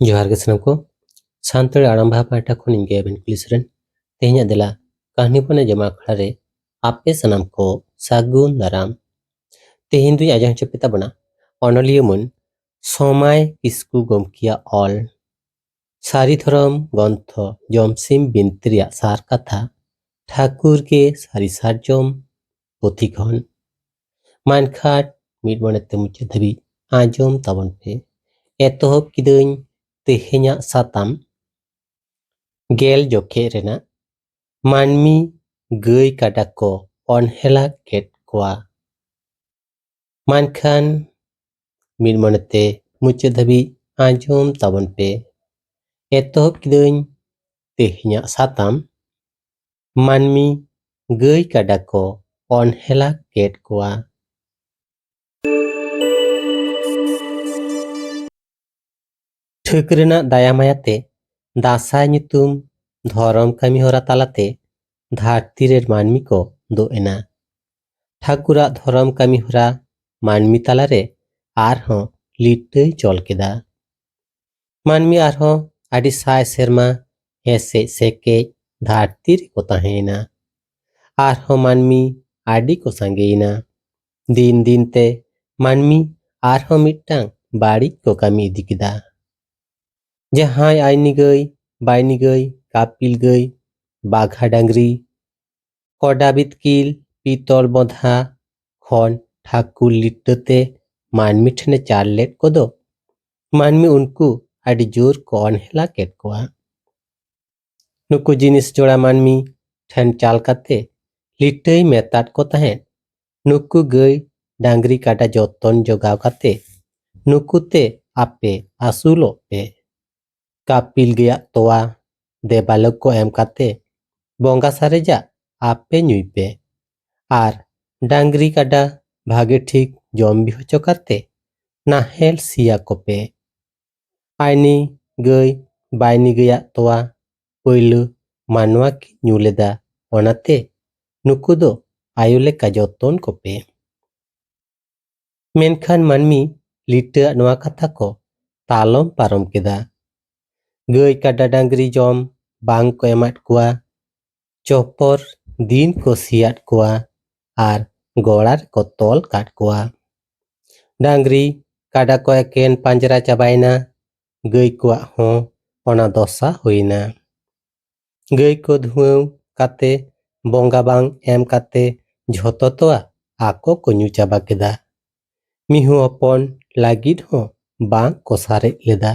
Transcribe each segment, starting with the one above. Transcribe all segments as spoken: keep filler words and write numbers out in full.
ᱡᱚᱦᱟᱨ ᱜᱮ ᱥᱟᱱᱟᱢ ᱠᱚ᱾ ᱥᱟᱱᱛᱟᱲᱤ ᱟᱲᱟᱝ ᱵᱟᱦᱟ ᱯᱟᱦᱴᱟ ᱠᱷᱚᱱ ᱤᱧ ᱜᱮ ᱟᱵᱮᱱ ᱠᱩᱞᱤ ᱥᱚᱨᱮᱱ᱾ ᱛᱮᱦᱮᱧᱟᱜ ᱫᱮᱞᱟ ᱠᱟᱹᱦᱱᱤ ᱵᱚᱱ ᱟᱸᱡᱚᱢᱟ ᱟᱠᱷᱲᱟ ᱨᱮ ᱟᱯᱮ ᱥᱟᱱᱟᱢ ᱠᱚ ᱥᱟᱹᱜᱩᱱ ᱫᱟᱨᱟᱢ᱾ ᱛᱮᱦᱮᱧ ᱫᱩᱧ ᱟᱸᱡᱚᱢ ᱦᱚᱪᱚ ᱯᱮ ᱛᱟᱵᱚᱱᱟ ᱚᱱᱚᱞᱤᱭᱟᱹ ᱢᱟᱹᱱ ᱥᱚᱢᱟᱭ ᱠᱤᱥᱠᱩ ᱜᱚᱢᱠᱮᱭᱟᱜ ᱚᱞ ᱥᱟᱹᱨᱤ ᱫᱷᱚᱨᱚᱢ ᱜᱨᱚᱱᱛᱷᱚ ᱡᱚᱢᱥᱤᱢ ᱵᱤᱱᱛᱤ ᱨᱮᱭᱟᱜ ᱥᱟᱨ ᱠᱟᱛᱷᱟ ᱴᱷᱟᱹᱠᱩᱨ ᱜᱮ ᱥᱟᱹᱨᱤ ᱥᱟᱨᱡᱚᱢ ᱯᱩᱛᱷᱤ ᱠᱷᱚᱱ᱾ ᱢᱟ ᱮᱱᱠᱷᱟᱱ ᱢᱤᱫ ᱢᱚᱱᱮᱛᱮ ᱢᱩᱪᱟᱹᱫ ᱫᱷᱟᱹᱵᱤᱡ ᱟᱸᱡᱚᱢ ᱛᱟᱵᱚᱱ ᱯᱮ᱾ ᱮᱛᱚᱦᱚᱵ ᱠᱤᱫᱟᱹᱧ ᱛᱮᱦᱮᱧᱟᱜ ᱥᱟᱛᱟᱢ, ᱜᱮᱞ ᱡᱚᱠᱷᱮᱡ ᱨᱮᱱᱟᱜ ᱢᱟᱹᱱᱢᱤ ᱜᱟᱹᱭ ᱠᱟᱰᱟ ᱠᱚ ᱚᱱᱦᱮᱞᱟ ᱠᱮᱫ ᱠᱚᱣᱟ᱾ ᱢᱮᱱᱠᱷᱟᱱ ᱢᱤᱫ ᱢᱚᱱᱮᱛᱮ ᱢᱩᱪᱟᱹᱫ ᱫᱷᱟᱹᱵᱤᱡ ᱟᱸᱡᱚᱢ ᱛᱟᱵᱚᱱ ᱯᱮ᱾ ᱮᱛᱚᱦᱚᱵ ᱠᱤᱫᱟᱹᱧ ᱛᱮᱦᱮᱧᱟᱜ ᱥᱟᱛᱟᱢ, ᱢᱟᱹᱱᱢᱤ ᱜᱟᱹᱭ ᱠᱟᱰᱟ ᱠᱚ ᱚᱱᱦᱮᱞᱟ ᱠᱮᱫ ᱠᱚᱣᱟ᱾ ᱴᱷᱟᱹᱠ ᱨᱮᱱᱟᱜ ᱫᱟᱭᱟ ᱢᱟᱭᱟᱛᱮ ᱫᱟᱸᱥᱟᱭ ᱧᱩᱛᱩᱢ ᱫᱷᱚᱨᱚᱢ ᱠᱟᱹᱢᱤ ᱦᱚᱨᱟ ᱛᱟᱞᱟᱛᱮ ᱫᱷᱟᱹᱨᱛᱤ ᱨᱮᱱ ᱢᱟᱹᱱᱢᱤ ᱠᱚ ᱫᱩᱜ ᱮᱱᱟ᱾ ᱴᱷᱟᱹᱠᱩᱨᱟᱜ ᱫᱷᱚᱨᱚᱢ ᱠᱟᱹᱢᱤ ᱦᱚᱨᱟ ᱢᱟᱹᱱᱢᱤ ᱛᱟᱞᱟᱨᱮ ᱟᱨᱦᱚᱸ ᱞᱤᱴᱟᱹᱭ ᱪᱚᱞ ᱠᱮᱫᱟ᱾ ᱢᱟᱹᱱᱢᱤ ᱟᱨᱦᱚᱸ ᱟᱹᱰᱤ ᱥᱟᱭ ᱥᱮᱨᱢᱟ ᱦᱮᱥᱮᱡ ᱥᱮᱠᱮᱡ ᱫᱷᱟᱹᱨᱛᱤ ᱨᱮᱠᱚ ᱛᱟᱦᱮᱸᱭᱮᱱᱟ᱾ ᱟᱨᱦᱚᱸ ᱢᱟᱹᱱᱢᱤ ᱟᱹᱰᱤ ᱠᱚ ᱥᱟᱸᱜᱮᱭᱮᱱᱟ᱾ ᱫᱤᱱ ᱫᱤᱱ ᱛᱮ ᱢᱟᱹᱱᱢᱤ ᱟᱨᱦᱚᱸ ᱢᱤᱫᱴᱟᱝ ᱵᱟᱹᱲᱤᱡ ᱠᱚ ᱠᱟᱹᱢᱤ ᱤᱫᱤ ᱠᱮᱫᱟ᱾ ᱡᱟᱦᱟᱸᱭ ᱟᱭᱱᱤ ᱜᱟᱹᱭ, ᱵᱟᱭᱱᱤ ᱜᱟᱹᱭ, ᱠᱟᱯᱤᱞ ᱜᱟᱹᱭ, ᱵᱟᱜᱷᱟ ᱰᱟᱝᱨᱤ, ᱠᱚᱰᱟ ᱵᱤᱛᱠᱤᱞ, ᱯᱤᱛᱚᱞ ᱵᱚᱸᱫᱷᱟ ᱠᱷᱚᱱ ᱴᱷᱟᱹᱠᱩᱨ ᱞᱤᱴᱟᱹ ᱛᱮ ᱢᱟᱹᱱᱢᱤ ᱴᱷᱮᱱᱮ ᱪᱟᱞ ᱞᱮᱫ ᱠᱚᱫᱚ, ᱢᱟᱹᱱᱢᱤ ᱩᱱᱠᱩ ᱟᱹᱰᱤ ᱡᱳᱨ ᱠᱚ ᱚᱱᱦᱮᱞᱟ ᱠᱮᱫ ᱠᱚᱣᱟ᱾ ᱱᱩᱠᱩ ᱡᱤᱱᱤᱥ ᱡᱚᱲᱟ ᱢᱟᱹᱱᱢᱤ ᱴᱷᱮᱱ ᱪᱟᱞ ᱠᱟᱛᱮ ᱞᱤᱴᱟᱹᱭ ᱢᱮᱛᱟᱫ ᱠᱚ ᱛᱟᱦᱮᱸᱫ, ᱱᱩᱠᱩ ᱜᱟᱹᱭ ᱰᱟᱝᱨᱤ ᱠᱟᱰᱟ ᱡᱚᱛᱚᱱ ᱡᱚᱜᱟᱣ ᱠᱟᱛᱮ ᱱᱩᱠᱩ ᱛᱮ ᱟᱯᱮ ᱟᱹᱥᱩᱞᱚᱜ ᱯᱮ᱾ ᱠᱟᱯᱤᱞ ᱜᱟᱹᱭᱟᱜ ᱛᱚᱣᱟ ᱫᱮᱵᱟᱞᱳᱠ ᱠᱚ ᱮᱢ ᱠᱟᱛᱮ ᱵᱚᱸᱜᱟ ᱥᱟᱨᱮᱡᱟᱜ ᱟᱯᱮ ᱧᱩᱭ ᱯᱮ᱾ ᱟᱨ ᱰᱟᱝᱨᱤ ᱠᱟᱰᱟ ᱵᱷᱟᱜᱮ ᱴᱷᱤᱠ ᱡᱚᱢ ᱵᱤ ᱦᱚᱪᱚ ᱠᱟᱛᱮ ᱱᱟᱦᱮᱞ ᱥᱤᱭᱟ ᱠᱚᱯᱮ᱾ ᱟᱭᱱᱤ ᱜᱟᱹᱭ ᱵᱟᱭᱱᱤ ᱜᱟᱹᱭᱟᱜ ᱛᱚᱣᱟ ᱯᱳᱭᱞᱳ ᱢᱟᱱᱣᱟ ᱠᱤᱱ ᱧᱩ ᱞᱮᱫᱟ, ᱚᱱᱟᱛᱮ ᱱᱩᱠᱩ ᱫᱚ ᱟᱭᱳ ᱞᱮᱠᱟ ᱡᱚᱛᱚᱱ ᱠᱚᱯᱮ᱾ ᱢᱮᱱᱠᱷᱟᱱ ᱢᱟᱹᱱᱢᱤ ᱞᱤᱴᱟᱹᱣᱟᱜ ᱱᱚᱣᱟ ᱠᱟᱛᱷᱟ ᱠᱚ ᱛᱟᱞᱚᱢ ᱯᱟᱨᱚᱢ ᱠᱮᱫᱟ᱾ ᱜᱟᱹᱭ ᱠᱟᱰᱟ ᱰᱟᱝᱨᱤ ᱡᱚᱢ ᱵᱟᱝ ᱠᱚ ᱮᱢᱟᱫ ᱠᱚᱣᱟ᱾ ᱪᱚᱯᱚᱨ ᱫᱤᱱ ᱠᱚ ᱥᱤᱭᱟᱫ ᱠᱚᱣᱟ ᱟᱨ ᱜᱚᱲᱟ ᱨᱮᱠᱚ ᱛᱚᱞ ᱠᱟᱫ ᱠᱚᱣᱟ᱾ ᱰᱟᱝᱨᱤ ᱠᱟᱰᱟ ᱠᱚ ᱮᱠᱮᱱ ᱯᱟᱸᱡᱽᱨᱟ ᱪᱟᱵᱟᱭᱮᱱᱟ᱾ ᱜᱟᱹᱭ ᱠᱚᱣᱟᱜ ᱦᱚᱸ ᱚᱱᱟ ᱫᱚᱥᱟ ᱦᱩᱭᱱᱟ᱾ ᱜᱟᱹᱭ ᱠᱚ ᱫᱷᱩᱣᱟᱹᱣ ᱠᱟᱛᱮ ᱵᱚᱸᱜᱟ ᱵᱟᱝ ᱮᱢ ᱠᱟᱛᱮ ᱡᱷᱚᱛᱚ ᱛᱚᱣᱟ ᱟᱠᱚ ᱠᱚ ᱧᱩ ᱪᱟᱵᱟ ᱠᱮᱫᱟ᱾ ᱢᱤᱦᱩ ᱦᱚᱯᱚᱱ ᱞᱟᱹᱜᱤᱫ ᱦᱚᱸ ᱵᱟᱝ ᱠᱚ ᱥᱟᱨᱮᱡ ᱞᱮᱫᱟ᱾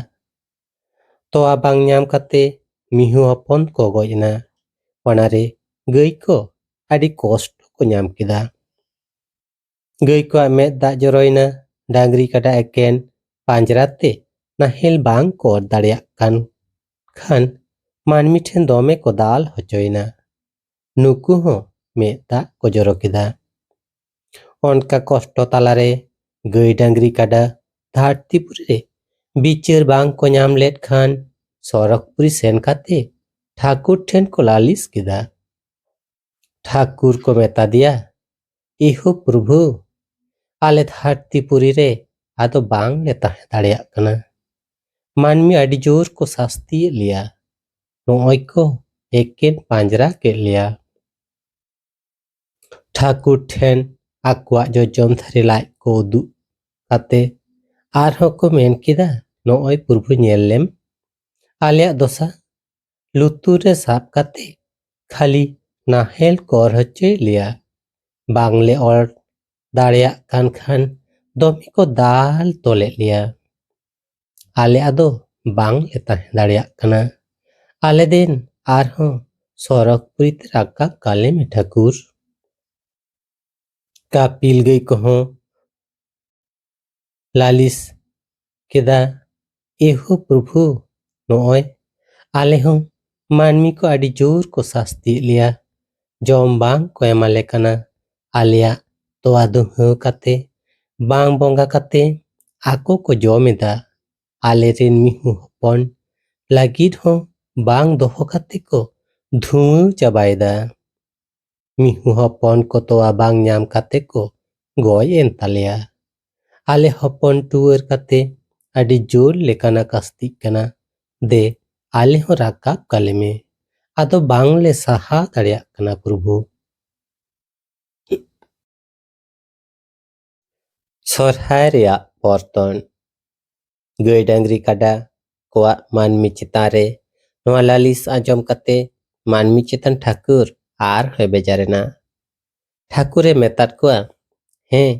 ᱛᱚᱣᱟ ᱵᱟᱝ ᱧᱟᱢ ᱠᱟᱛᱮ ᱢᱤᱦᱩ ᱦᱚᱯᱚᱱ ᱠᱚ ᱜᱚᱡ ᱮᱱᱟ᱾ ᱚᱱᱟᱨᱮ ᱜᱟᱹᱭ ᱠᱚ ᱟᱹᱰᱤ ᱠᱚᱥᱴᱚ ᱠᱚ ᱧᱟᱢ ᱠᱮᱫᱟ᱾ ᱜᱟᱹᱭ ᱠᱚᱣᱟᱜ ᱢᱮᱫ ᱫᱟᱜ ᱡᱚᱨᱚᱭᱮᱱᱟ᱾ ᱰᱟᱝᱨᱤ ᱠᱟᱰᱟ ᱮᱠᱮᱱ ᱯᱟᱸᱡᱽᱨᱟ ᱛᱮ ᱱᱟᱦᱮᱞ ᱵᱟᱝ ᱠᱚ ᱚᱨ ᱫᱟᱲᱮᱭᱟᱜ ᱠᱟᱱ ᱠᱷᱟᱱ ᱢᱟᱹᱱᱢᱤ ᱴᱷᱮᱱ ᱫᱚᱢᱮ ᱠᱚ ᱫᱟᱞ ᱦᱚᱪᱚᱭᱮᱱᱟ᱾ ᱱᱩᱠᱩ ᱦᱚᱸ ᱢᱮᱫ ᱫᱟᱜ ᱠᱚ ᱡᱚᱨᱚ ᱠᱮᱫᱟ᱾ ᱚᱱᱠᱟ ᱠᱚᱥᱴᱚ ᱛᱟᱞᱟᱨᱮ ᱜᱟᱹᱭ ᱰᱟᱝᱨᱤ ᱠᱟᱰᱟ ᱫᱷᱟᱹᱨᱛᱤᱯᱩᱨᱤ ᱨᱮ ᱵᱤᱪᱟᱹᱨ ᱵᱟᱝ ᱠᱚ ᱧᱟᱢ ᱞᱮᱫ ᱠᱷᱟᱱ ᱥᱚᱨᱚᱜᱽᱯᱩᱨᱤ ᱥᱮᱱ ᱠᱟᱛᱮ ᱴᱷᱟᱹᱠᱩᱨ ᱴᱷᱮᱱ ᱠᱚ ᱞᱟᱹᱞᱤᱥ ᱠᱮᱫᱟ᱾ ᱴᱷᱟᱹᱠᱩᱨ ᱠᱚ ᱢᱮᱛᱟ ᱫᱮᱭᱟ, "ᱮᱦᱳ ᱯᱨᱚᱵᱷᱩ, ᱟᱞᱮ ᱫᱷᱟᱹᱨᱛᱤᱯᱩᱨᱤ ᱨᱮ ᱟᱫᱚ ᱵᱟᱝ ᱞᱮ ᱛᱟᱦᱮᱸ ᱫᱟᱲᱮᱭᱟᱜ ᱠᱟᱱᱟ᱾ ᱢᱟᱹᱱᱢᱤ ᱟᱹᱰᱤ ᱡᱳᱨ ᱠᱚ ᱥᱟᱥᱛᱤᱭᱮᱫ ᱞᱮᱭᱟ᱾ ᱱᱚᱜᱼᱚᱭ ᱠᱚ ᱮᱠᱮᱱ ᱯᱟᱸᱡᱽᱨᱟ ᱠᱮᱫ ᱞᱮᱭᱟ᱾" ᱴᱷᱟᱹᱠᱩᱨ ᱴᱷᱮᱱ ᱟᱠᱚᱣᱟᱜ ᱡᱚᱡᱚᱢ ᱫᱷᱟᱨᱮ ᱞᱟᱡ ᱠᱚ ᱩᱫᱩᱜ ᱠᱟᱛᱮ ᱟᱨᱦᱚᱸ ᱠᱚ ᱢᱮᱱ ᱠᱮᱫᱟ, "ᱱᱚᱜᱼᱚᱭ ᱯᱨᱚᱵᱷᱩ, ᱧᱮᱞ ᱞᱮᱢ, ᱟᱞᱮᱭᱟᱜ ᱫᱚᱥᱟ᱾ ᱞᱩᱛᱩᱨ ᱨᱮ ᱥᱟᱵ ᱠᱟᱛᱮ ᱠᱷᱟᱹᱞᱤ ᱱᱟᱦᱮᱞ ᱠᱚ ᱚᱨ ᱦᱚᱪᱚᱭᱮᱫ ᱞᱮᱭᱟ᱾ ᱵᱟᱝᱞᱮ ᱚᱨ ᱫᱟᱲᱮᱭᱟᱜ ᱠᱟᱱ ᱠᱷᱟᱱ ᱫᱚᱢᱮ ᱠᱚ ᱫᱟᱞ ᱛᱚᱞᱮᱫ ᱞᱮᱭᱟ᱾ ᱟᱞᱮ ᱟᱫᱚ ᱵᱟᱝᱞᱮ ᱛᱟᱦᱮᱸ ᱫᱟᱲᱮᱭᱟᱜ ᱠᱟᱱᱟ᱾ ᱟᱞᱮ ᱫᱮᱱ ᱟᱨᱦᱚᱸ ᱥᱚᱨᱚᱜᱽᱯᱩᱨᱤ ᱛᱮ ᱨᱟᱠᱟᱵ ᱠᱟᱞᱮ ᱢᱮ ᱴᱷᱟᱹᱠᱩᱨ᱾" ᱠᱟᱯᱤᱞ ᱜᱟᱹᱭ ᱠᱚᱦᱚᱸ ᱞᱟᱹᱞᱤᱥ ᱠᱮᱫᱟ, "ᱮᱦᱳ ᱯᱨᱚᱵᱷᱩ, ᱱᱚᱜᱼᱚᱭ ᱟᱞᱮ ᱦᱚᱸ ᱢᱟᱹᱱᱢᱤ ᱠᱚ ᱟᱹᱰᱤ ᱡᱳᱨ ᱠᱚ ᱥᱟᱥᱛᱤᱭᱮᱫ ᱞᱮᱭᱟ, ᱡᱚᱢ ᱵᱟᱝ ᱠᱚ ᱮᱢᱟᱞᱮ ᱠᱟᱱᱟ, ᱟᱞᱮᱭᱟᱜ ᱛᱚᱣᱟ ᱫᱩᱦᱟᱹᱣ ᱠᱟᱛᱮ ᱵᱟᱝ ᱵᱚᱸᱜᱟ ᱠᱟᱛᱮ ᱟᱠᱚ ᱠᱚ ᱡᱚᱢ ᱮᱫᱟ᱾ ᱟᱞᱮᱨᱮᱱ ᱢᱤᱦᱩ ᱦᱚᱯᱚᱱ ᱞᱟᱹᱜᱤᱫ ᱦᱚᱸ ᱵᱟᱝ ᱫᱚᱦᱚ ᱠᱟᱛᱮ ᱠᱚ ᱫᱷᱩᱣᱟᱹᱣ ᱪᱟᱵᱟᱭᱮᱫᱟ᱾ ᱢᱤᱦᱩ ᱦᱚᱯᱚᱱ ᱠᱚ ᱛᱚᱣᱟ ᱵᱟᱝ ᱧᱟᱢ ᱠᱟᱛᱮ ᱠᱚ ᱜᱚᱡ ᱮᱱ ᱛᱟᱞᱮᱭᱟ᱾ ᱟᱞᱮ ᱦᱚᱯᱚᱱ ᱴᱩᱣᱟᱹᱨ ᱠᱟᱛᱮ ᱟᱹᱰᱤ ᱡᱳᱨ ᱞᱮ ᱠᱟᱱᱟ ᱠᱟᱥᱛᱤᱜ ᱠᱟᱱᱟ᱾ ᱫᱮ, ᱟᱞᱮ ᱦᱚᱸ ᱨᱟᱠᱟᱵ ᱠᱟᱞᱮ ᱢᱮ, ᱟᱫᱚ ᱵᱟᱝᱞᱮ ᱥᱟᱦᱟᱣ ᱫᱟᱲᱮᱭᱟᱜ ᱠᱟᱱᱟ ᱯᱨᱚᱵᱷᱩ᱾ ᱥᱚᱨᱦᱟᱭ ᱨᱮᱭᱟᱜ ᱯᱚᱨᱛᱚᱱ᱾ ᱜᱟᱹᱭ ᱰᱟᱝᱨᱤ ᱠᱟᱰᱟ ᱠᱚᱣᱟᱜ ᱢᱟᱹᱱᱢᱤ ᱪᱮᱛᱟᱱ ᱨᱮ ᱱᱚᱣᱟ ᱞᱟᱹᱞᱤᱥ ᱟᱸᱡᱚᱢ ᱠᱟᱛᱮ ᱢᱟᱹᱱᱢᱤ ᱪᱮᱛᱟᱱ ᱴᱷᱟᱹᱠᱩᱨ ᱟᱨᱦᱚᱸᱭ ᱵᱮᱡᱟᱨ ᱮᱱᱟ᱾ ᱴᱷᱟᱹᱠᱩᱨᱮ ᱢᱮᱛᱟᱫ ᱠᱚᱣᱟ, "ᱦᱮᱸ,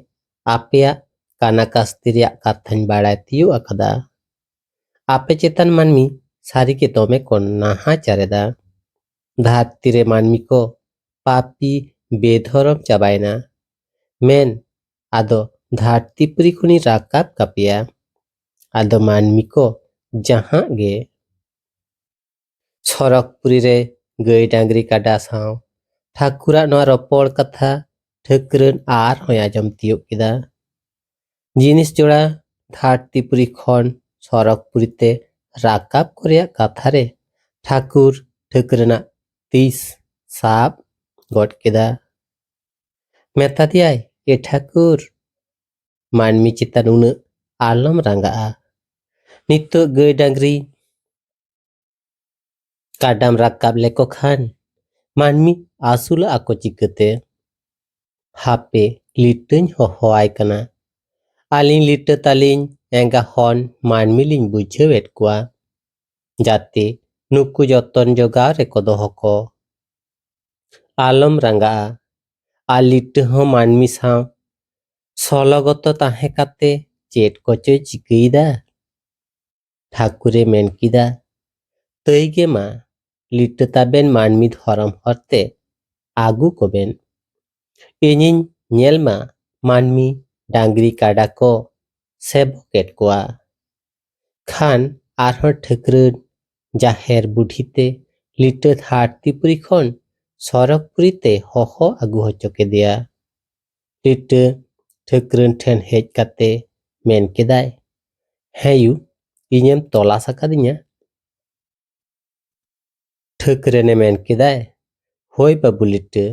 ᱟᱯᱮᱭᱟᱜ ᱠᱟᱱᱟ ᱠᱟᱥᱛᱤ ᱨᱮᱭᱟᱜ ᱠᱟᱛᱷᱟᱧ ᱵᱟᱲᱟᱭ ᱛᱤᱭᱳᱜ ᱟᱠᱟᱫᱟ᱾ ᱟᱯᱮ ᱪᱮᱛᱟᱱ ᱢᱟᱹᱱᱢᱤ ᱥᱟᱹᱨᱤᱜᱮ ᱫᱚᱢᱮ ᱠᱚ ᱱᱟᱦᱟᱪᱟᱨ ᱮᱫᱟ᱾ ᱫᱷᱟᱹᱨᱛᱤ ᱨᱮ ᱢᱟᱹᱱᱢᱤ ᱠᱚ ᱯᱟᱯᱤ ᱵᱮᱫᱷᱚᱨᱚᱢ ᱪᱟᱵᱟᱭᱮᱱᱟ᱾ ᱢᱮᱱ, ᱟᱫᱚ ᱫᱷᱟᱹᱨᱛᱤ ᱯᱩᱨᱤ ᱠᱷᱚᱱᱤᱧ ᱨᱟᱠᱟᱵ ᱠᱟᱯᱮᱭᱟ᱾ ᱟᱫᱚ ᱢᱟᱹᱱᱢᱤ ᱠᱚ ᱡᱟᱦᱟᱸ ᱜᱮ᱾" ᱥᱚᱨᱚᱜᱽᱯᱩᱨᱤ ᱨᱮ ᱜᱟᱹᱭ ᱰᱟᱝᱨᱤ ᱠᱟᱰᱟ ᱥᱟᱶ ᱴᱷᱟᱹᱠᱩᱨᱟᱜ ᱱᱚᱣᱟ ᱨᱚᱯᱚᱲ ᱠᱟᱛᱷᱟ ᱴᱷᱟᱹᱠᱨᱟᱹᱱ ᱟᱨᱦᱚᱸᱭ ᱟᱸᱡᱚᱢ ᱛᱤᱭᱳᱜ ᱠᱮᱫᱟ᱾ ᱡᱤᱱᱤᱥ ᱡᱚᱲᱟ ᱫᱷᱟᱹᱨᱛᱤᱯᱩᱨᱤ ᱠᱷᱚᱱ ᱥᱚᱨᱚᱜᱽᱯᱩᱨᱤ ᱛᱮ ᱨᱟᱠᱟᱵ ᱠᱚ ᱨᱮᱭᱟᱜ ᱠᱟᱛᱷᱟ ᱨᱮ ᱴᱷᱟᱹᱠᱩᱨ ᱴᱷᱟᱹᱠᱨᱟᱹᱱᱟᱜ ᱛᱤᱥ ᱥᱟᱵ ᱜᱚᱫ ᱠᱮᱫᱟ᱾ ᱢᱮᱛᱟ ᱫᱮᱭᱟᱭ, "ᱮ ᱴᱷᱟᱹᱠᱩᱨ, ᱢᱟᱹᱱᱢᱤ ᱪᱮᱛᱟᱱ ᱩᱱᱟᱹᱜ ᱟᱞᱚᱢ ᱨᱟᱸᱜᱟᱜᱼᱟ᱾ ᱱᱤᱛᱚᱜ ᱜᱟᱹᱭ ᱰᱟᱝᱨᱤ ᱠᱟᱰᱟᱢ ᱨᱟᱠᱟᱵ ᱞᱮᱠᱚ ᱠᱷᱟᱱ ᱢᱟᱹᱱᱢᱤ ᱟᱹᱥᱩᱞᱚᱜ ᱟᱠᱚ ᱪᱤᱠᱟᱹᱛᱮ? ᱦᱟᱯᱮ, ᱞᱤᱴᱟᱹᱧ ᱦᱚᱦᱚᱣᱟᱭ ᱠᱟᱱᱟ᱾ ᱟᱹᱞᱤᱧ ᱞᱤᱴᱟᱹ ᱛᱟᱹᱞᱤᱧ ᱮᱸᱜᱟ ᱦᱚᱱ ᱢᱟᱹᱱᱢᱤ ᱞᱤᱧ ᱵᱩᱡᱷᱟᱹᱣᱮᱫ ᱠᱚᱣᱟ, ᱡᱟᱛᱮ ᱱᱩᱠᱩ ᱡᱚᱛᱚᱱ ᱡᱚᱜᱟᱣ ᱨᱮᱠᱚ ᱫᱚᱦᱚ ᱠᱚ᱾ ᱟᱞᱚᱢ ᱨᱟᱸᱜᱟᱜᱼᱟ᱾ ᱟᱨ ᱞᱤᱴᱟᱹ ᱦᱚᱸ ᱢᱟᱹᱱᱢᱤ ᱥᱟᱶ ᱥᱚᱞᱚᱜᱚᱛᱚ ᱛᱟᱦᱮᱸ ᱠᱟᱛᱮ ᱪᱮᱫ ᱠᱚᱪᱚᱭ ᱪᱤᱠᱟᱹᱭᱮᱫᱟ?" ᱴᱷᱟᱹᱠᱩᱨᱮ ᱢᱮᱱ ᱠᱮᱫᱟ, "ᱛᱟᱹᱭ ᱜᱮ ᱢᱟ, ᱞᱤᱴᱟᱹ ᱛᱟᱵᱮᱱ ᱢᱟᱹᱱᱢᱤ ᱫᱷᱚᱨᱚᱢ ᱦᱚᱨᱛᱮ ᱟᱹᱜᱩ ᱠᱚᱵᱮᱱ᱾ ᱤᱧᱤᱧ ᱧᱮᱞ ᱢᱟ ᱢᱟᱹᱱᱢᱤ ᱰᱟᱝᱨᱤ ᱠᱟᱰᱟ ᱠᱚ ᱥᱮᱵᱚᱠᱮᱫ ᱠᱚᱣᱟ᱾" ᱠᱷᱟᱱ ᱟᱨᱦᱚᱸ ᱴᱷᱟᱹᱠᱨᱟᱹᱱ ᱡᱟᱦᱮᱨ ᱵᱩᱰᱷᱤ ᱛᱮ ᱞᱤᱴᱟᱹ ᱫᱷᱟᱹᱨᱛᱤᱯᱩᱨᱤ ᱠᱷᱚᱱ ᱥᱚᱨᱚᱜᱽᱯᱩᱨᱤ ᱛᱮ ᱦᱚᱦᱚ ᱟᱹᱜᱩ ᱦᱚᱪᱚ ᱠᱮᱫᱮᱭᱟ᱾ ᱞᱤᱴᱟᱹ ᱴᱷᱟᱹᱠᱨᱟᱹᱱ ᱴᱷᱮᱱ ᱦᱮᱡ ᱠᱟᱛᱮ ᱢᱮᱱ ᱠᱮᱫᱟᱭ, "ᱦᱮᱸ ᱭᱩ, ᱤᱧᱮᱢ ᱛᱚᱞᱟᱥ ᱟᱠᱟᱫᱤᱧᱟ?" ᱴᱷᱟᱹᱠᱨᱟᱹᱱᱮ ᱢᱮᱱ ᱠᱮᱫᱟᱭ, "ᱦᱳᱭ ᱵᱟᱹᱵᱩ ᱞᱤᱴᱟᱹ,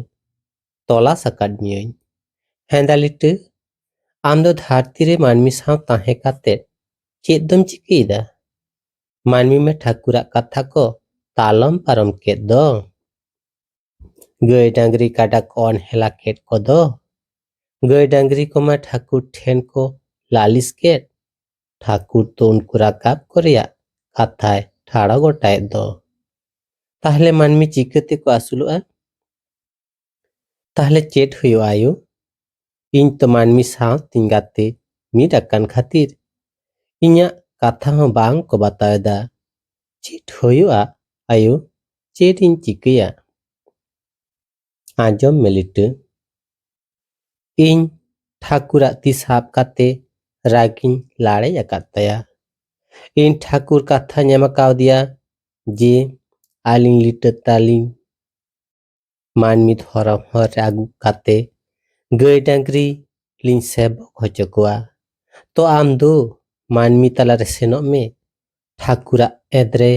ᱛᱚᱞᱟᱥ ᱟᱠᱟᱫ ᱢᱤᱭᱟᱹᱧ᱾ ᱦᱮᱸᱫᱟ ᱞᱤᱴᱟᱹ, ᱟᱢ ᱫᱚ ᱫᱷᱟᱹᱨᱛᱤ ᱨᱮ ᱢᱟᱹᱱᱢᱤ ᱥᱟᱶ ᱛᱟᱦᱮᱸ ᱠᱟᱛᱮ ᱪᱮᱫ ᱫᱚᱢ ᱪᱤᱠᱟᱹᱭᱮᱫᱟ?" ᱢᱟᱹᱱᱢᱤ ᱢᱟ ᱴᱷᱟᱹᱠᱩᱨᱟᱜ ᱠᱟᱛᱷᱟ ᱠᱚ ᱛᱟᱞᱚᱢ ᱯᱟᱨᱚᱢ ᱠᱮᱫ ᱫᱚ᱾ ᱜᱟᱹᱭ ᱰᱟᱝᱨᱤ ᱠᱟᱰᱟ ᱠᱚ ᱚᱱᱦᱮᱞᱟ ᱠᱮᱫ ᱠᱚᱫᱚ᱾ ᱜᱟᱹᱭ ᱰᱟᱝᱨᱤ ᱠᱚᱢᱟ ᱴᱷᱟᱹᱠᱩᱨ ᱴᱷᱮᱱ ᱠᱚ ᱞᱟᱹᱞᱤᱥ ᱠᱮᱫ᱾ ᱴᱷᱟᱹᱠᱩᱨ ᱫᱚ ᱩᱱᱠᱩ ᱨᱟᱠᱟᱵ ᱠᱚ ᱨᱮᱭᱟᱜ ᱠᱟᱛᱷᱟᱭ ᱴᱷᱟᱲᱚ ᱜᱚᱴᱟᱭᱮᱫ ᱫᱚ᱾ ᱛᱟᱦᱞᱮ ᱢᱟᱹᱱᱢᱤ ᱪᱤᱠᱟᱹ ᱛᱮᱠᱚ ᱟᱹᱥᱩᱞᱚᱜᱼᱟ? ᱛᱟᱦᱞᱮ ᱪᱮᱫ ᱦᱩᱭᱩᱜᱼᱟ ᱟᱭᱳ? ᱤᱧ ᱛᱚ ᱢᱟᱹᱱᱢᱤ ᱥᱟᱶ ᱛᱤᱧ ᱜᱟᱛᱮ ᱢᱤᱫ ᱟᱠᱟᱱ ᱠᱷᱟᱹᱛᱤᱨ ᱤᱧᱟᱜ ᱠᱟᱛᱷᱟ ᱦᱚᱸ ᱵᱟᱝ ᱠᱚ ᱵᱟᱛᱟᱣ ᱮᱫᱟ᱾ ᱪᱮᱫ ᱦᱩᱭᱩᱜᱼᱟ ᱟᱭᱳ? ᱪᱮᱫ ᱤᱧ ᱪᱤᱠᱟᱹᱭᱟ? ᱟᱸᱡᱚᱢ ᱢᱮ ᱞᱤᱴᱟᱹ, ᱤᱧ ᱴᱷᱟᱹᱠᱩᱨᱟᱜ ᱛᱤ ᱥᱟᱵ ᱠᱟᱛᱮ ᱨᱟᱜᱤᱧ ᱞᱟᱲᱮᱡ ᱟᱠᱟᱫ ᱛᱟᱭᱟ᱾ ᱤᱧ ᱴᱷᱟᱹᱠᱩᱨ ᱠᱟᱛᱷᱟᱧ ᱮᱢ ᱠᱟᱣᱫᱮᱭᱟ ᱡᱮ ᱟᱹᱞᱤᱧ ᱞᱤᱴᱟᱹ ᱛᱟᱹᱞᱤᱧ ᱢᱟᱹᱱᱢᱤ ᱫᱷᱚᱨᱚᱢ ᱦᱚᱨ ᱨᱮ ᱟᱹᱜᱩ ᱠᱟᱛᱮ ᱜᱟᱹᱭ ᱰᱟᱝᱨᱤ ᱞᱤᱧ ᱥᱮᱵᱚᱠ ᱦᱚᱪᱚ ᱠᱚᱣᱟ᱾ ᱛᱚ ᱟᱢ ᱫᱚ ᱢᱟᱹᱱᱢᱤ ᱛᱟᱞᱟᱨᱮ ᱥᱮᱱᱚᱜ ᱢᱮ, ᱴᱷᱟᱹᱠᱩᱨᱟᱜ ᱮᱫᱽᱨᱮ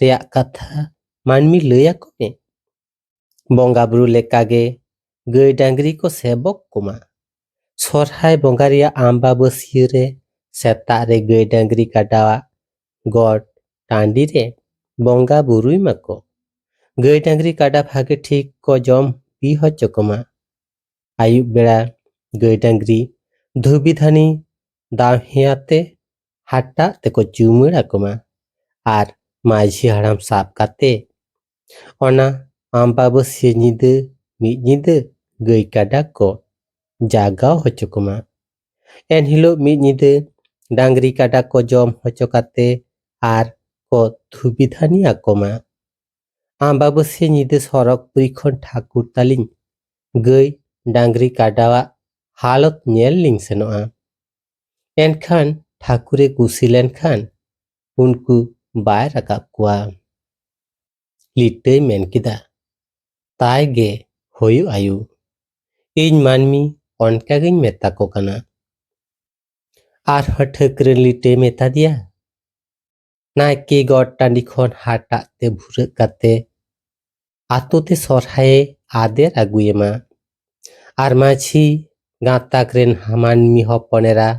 ᱨᱮᱭᱟᱜ ᱠᱟᱛᱷᱟ ᱢᱟᱹᱱᱢᱤ ᱞᱟᱹᱭ ᱟᱠᱚ ᱢᱮ᱾ ᱵᱚᱸᱜᱟ ᱵᱩᱨᱩ ᱞᱮᱠᱟᱜᱮ ᱜᱟᱹᱭ ᱰᱟᱝᱨᱤ ᱠᱚ ᱥᱮᱵᱚᱠ ᱠᱚᱢᱟ᱾ ᱥᱚᱨᱦᱟᱭ ᱵᱚᱸᱜᱟ ᱨᱮᱭᱟᱜ ᱟᱢᱵᱟᱵᱟᱹᱥᱭᱟᱹ ᱨᱮ ᱥᱮᱛᱟᱜ ᱨᱮ ᱜᱟᱹᱭ ᱰᱟᱝᱨᱤ ᱠᱟᱰᱟᱣᱟᱜ ᱜᱚᱴ ᱴᱟᱺᱰᱤ ᱨᱮ ᱵᱚᱸᱜᱟ ᱵᱩᱨᱩᱭ ᱢᱟᱠᱚ᱾ ᱜᱟᱹᱭ ᱰᱟᱝᱨᱤ ᱠᱟᱰᱟ ᱵᱷᱟᱜᱮ ᱴᱷᱤᱠ ᱠᱚ ᱡᱚᱢ ᱯᱤ ᱦᱚᱪᱚ ᱠᱚᱢᱟ᱾ ᱟᱹᱭᱩᱵ ᱵᱮᱲᱟ ᱜᱟᱹᱭ ᱰᱟᱝᱨᱤ ᱫᱷᱩᱵᱤ ᱫᱷᱟᱹᱱᱤ ᱫᱟᱣᱦᱮᱸ ᱟᱛᱮ ᱦᱟᱴᱟᱜ ᱛᱮᱠᱚ ᱪᱩᱢᱟᱹᱲ ᱟᱠᱚᱢᱟ ᱟᱨ ᱢᱟᱹᱡᱷᱤ ᱦᱟᱲᱟᱢ ᱥᱟᱵ ᱠᱟᱛᱮ ᱚᱱᱟ ᱟᱢᱵᱟᱵᱟᱹᱥᱭᱟᱹ ᱧᱤᱫᱟᱹ ᱢᱤᱫ ᱧᱤᱫᱟᱹ ᱜᱟᱹᱭ ᱠᱟᱰᱟ ᱠᱚ ᱡᱟᱜᱟᱣ ᱦᱚᱪᱚ ᱠᱚᱢᱟ᱾ ᱮᱱᱦᱤᱞᱳᱜ ᱢᱤᱫ ᱧᱤᱫᱟᱹ ᱰᱟᱝᱨᱤ ᱠᱟᱰᱟ ᱠᱚ ᱡᱚᱢ ᱦᱚᱪᱚ ᱠᱟᱛᱮ ᱟᱨ ᱠᱚ ᱫᱷᱩᱵᱤ ᱫᱷᱟᱹᱱᱤ ᱟᱠᱚᱢᱟ᱾ ᱟᱢᱵᱟᱵᱟᱹᱥᱭᱟᱹ ᱧᱤᱫᱟᱹ ᱥᱚᱨᱚᱜᱽ ᱯᱩᱨᱤ ᱠᱷᱚᱱ ᱴᱷᱟᱹᱠᱩᱨ ᱛᱟᱹᱞᱤᱧ ᱜᱟᱹᱭ ᱰᱟᱝᱨᱤ ᱠᱟᱰᱟᱣᱟᱜ ᱦᱟᱞᱚᱛ ᱧᱮᱞ ᱞᱤᱧ ᱥᱮᱱᱚᱜᱼᱟ᱾ ᱮᱱᱠᱷᱟᱱ ᱴᱷᱟᱹᱠᱩᱨᱮ ᱠᱩᱥᱤ ᱞᱮᱱᱠᱷᱟᱱ ᱩᱱᱠᱩ ᱵᱟᱭ ᱨᱟᱠᱟᱵ ᱠᱚᱣᱟ᱾ ᱞᱤᱴᱟᱹᱭ ᱢᱮᱱ ᱠᱮᱫᱟ, ᱛᱟᱭ ᱜᱮ ᱦᱩᱭᱩᱜ ᱟᱭᱳ᱾ ᱤᱧ ᱢᱟᱹᱱᱢᱤ ᱚᱱᱠᱟ ᱜᱤᱧ ᱢᱮᱛᱟ ᱠᱚ ᱠᱟᱱᱟ᱾ ᱟᱨᱦᱚᱸ ᱴᱷᱟᱹᱠᱨᱟᱹᱱ ᱞᱤᱴᱟᱹᱭ ᱢᱮᱛᱟ ᱫᱮᱭᱟ, ᱱᱟᱭᱠᱮ ᱜᱚᱴ ᱴᱟᱺᱰᱤ ᱠᱷᱚᱱ ᱦᱟᱴᱟᱜ ᱛᱮ ᱵᱷᱩᱨᱟᱹᱜ ᱠᱟᱛᱮ ᱟᱛᱳ ᱛᱮ ᱥᱚᱨᱦᱟᱭᱮ ᱟᱫᱮᱨ ᱟᱹᱜᱩᱭᱮᱢᱟ᱾ ᱟᱨ ᱢᱟᱹᱡᱷᱤ ᱜᱟᱛᱟᱠ ᱨᱮᱱ ᱢᱟᱹᱱᱢᱤ ᱦᱚᱯᱚᱱ ᱮᱨᱟ,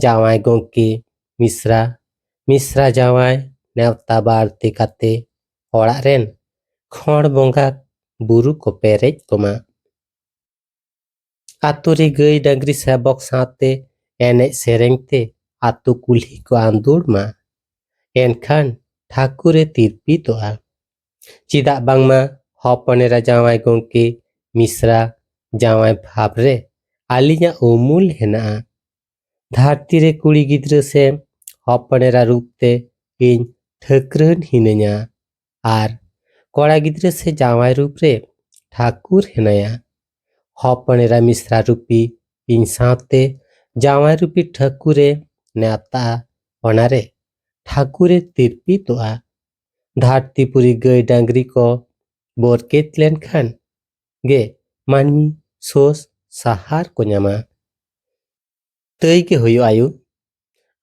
ᱡᱟᱶᱟᱭ ᱜᱚᱢᱠᱮ, ᱢᱤᱥᱨᱟ, ᱢᱤᱥᱨᱟ ᱡᱟᱶᱟᱭ, ᱱᱮᱣᱛᱟ ᱵᱟᱨᱛᱮ ᱠᱟᱛᱮ ᱚᱲᱟᱜ ᱨᱮᱱ ᱠᱷᱚᱸᱰ ᱵᱚᱸᱜᱟ ᱵᱩᱨᱩ ᱠᱚ ᱯᱮᱨᱮᱡ ᱠᱚᱢᱟ᱾ ᱟᱛᱳ ᱨᱮ ᱜᱟᱹᱭ ᱰᱟᱹᱝᱨᱤ ᱥᱮᱵᱚᱠ ᱥᱟᱶᱛᱮ ᱮᱱᱮᱡ ᱥᱮᱨᱮᱧ ᱛᱮ ᱟᱛᱳ ᱠᱩᱞᱦᱤ ᱠᱚ ᱟᱸᱫᱳᱲ ᱢᱟ᱾ ᱮᱱᱠᱷᱟᱱ ᱴᱷᱟᱹᱠᱩᱨᱮ ᱛᱤᱨᱯᱤᱛᱚᱜᱼᱟ᱾ ᱪᱮᱫᱟᱜ ᱵᱟᱝᱢᱟ ᱦᱚᱯᱚᱱ ᱮᱨᱟ ᱡᱟᱶᱟᱭ ᱜᱚᱢᱠᱮ ᱢᱤᱥᱨᱟ ᱡᱟᱶᱟᱭ ᱵᱷᱟᱵᱽ ᱨᱮ ᱟᱹᱞᱤᱧᱟᱜ ᱩᱢᱩᱞ ᱦᱮᱱᱟᱜᱼᱟ᱾ ᱫᱷᱟᱹᱨᱛᱤ ᱨᱮ ᱠᱩᱲᱤ ᱜᱤᱫᱽᱨᱟᱹ ᱥᱮ ᱦᱚᱯᱚᱱ ᱮᱨᱟ ᱨᱩᱯ ᱛᱮ ᱤᱧ ᱴᱷᱟᱹᱠᱨᱟᱹᱱ ᱦᱤᱱᱟᱹᱧᱟ᱾ ᱟᱨ ᱠᱚᱲᱟ ᱜᱤᱫᱽᱨᱟᱹ ᱥᱮ ᱡᱟᱶᱟᱭ ᱨᱩᱯ ᱨᱮ ᱴᱷᱟᱹᱠᱩᱨ ᱦᱮᱱᱟᱭᱟ᱾ ᱦᱚᱯᱚᱱ ᱮᱨᱟ ᱢᱤᱥᱨᱟ ᱨᱩᱯᱤ ᱤᱧ ᱥᱟᱶᱛᱮ ᱡᱟᱶᱟᱭ ᱨᱩᱯᱤ ᱴᱷᱟᱹᱠᱩᱨᱮ ᱱᱮᱣᱛᱟᱜᱼᱟ, ᱚᱱᱟᱨᱮ ᱴᱷᱟᱹᱠᱩᱨᱮ ᱛᱤᱨᱯᱤᱛᱚᱜᱼᱟ᱾ ᱫᱷᱟᱹᱨᱛᱤ ᱯᱩᱨᱤ ᱜᱟᱹᱭ ᱰᱟᱝᱨᱤ ᱠᱚ ᱵᱚᱨᱠᱮᱛ ᱞᱮᱱᱠᱷᱟᱱ ᱜᱮ ᱢᱟᱹᱱᱢᱤ ᱥᱳᱥ ᱥᱟᱦᱟᱨ ᱠᱚ ᱧᱟᱢᱟ᱾ ᱛᱟᱹᱭ ᱜᱮ ᱦᱩᱭᱩᱜ ᱟᱭᱳ,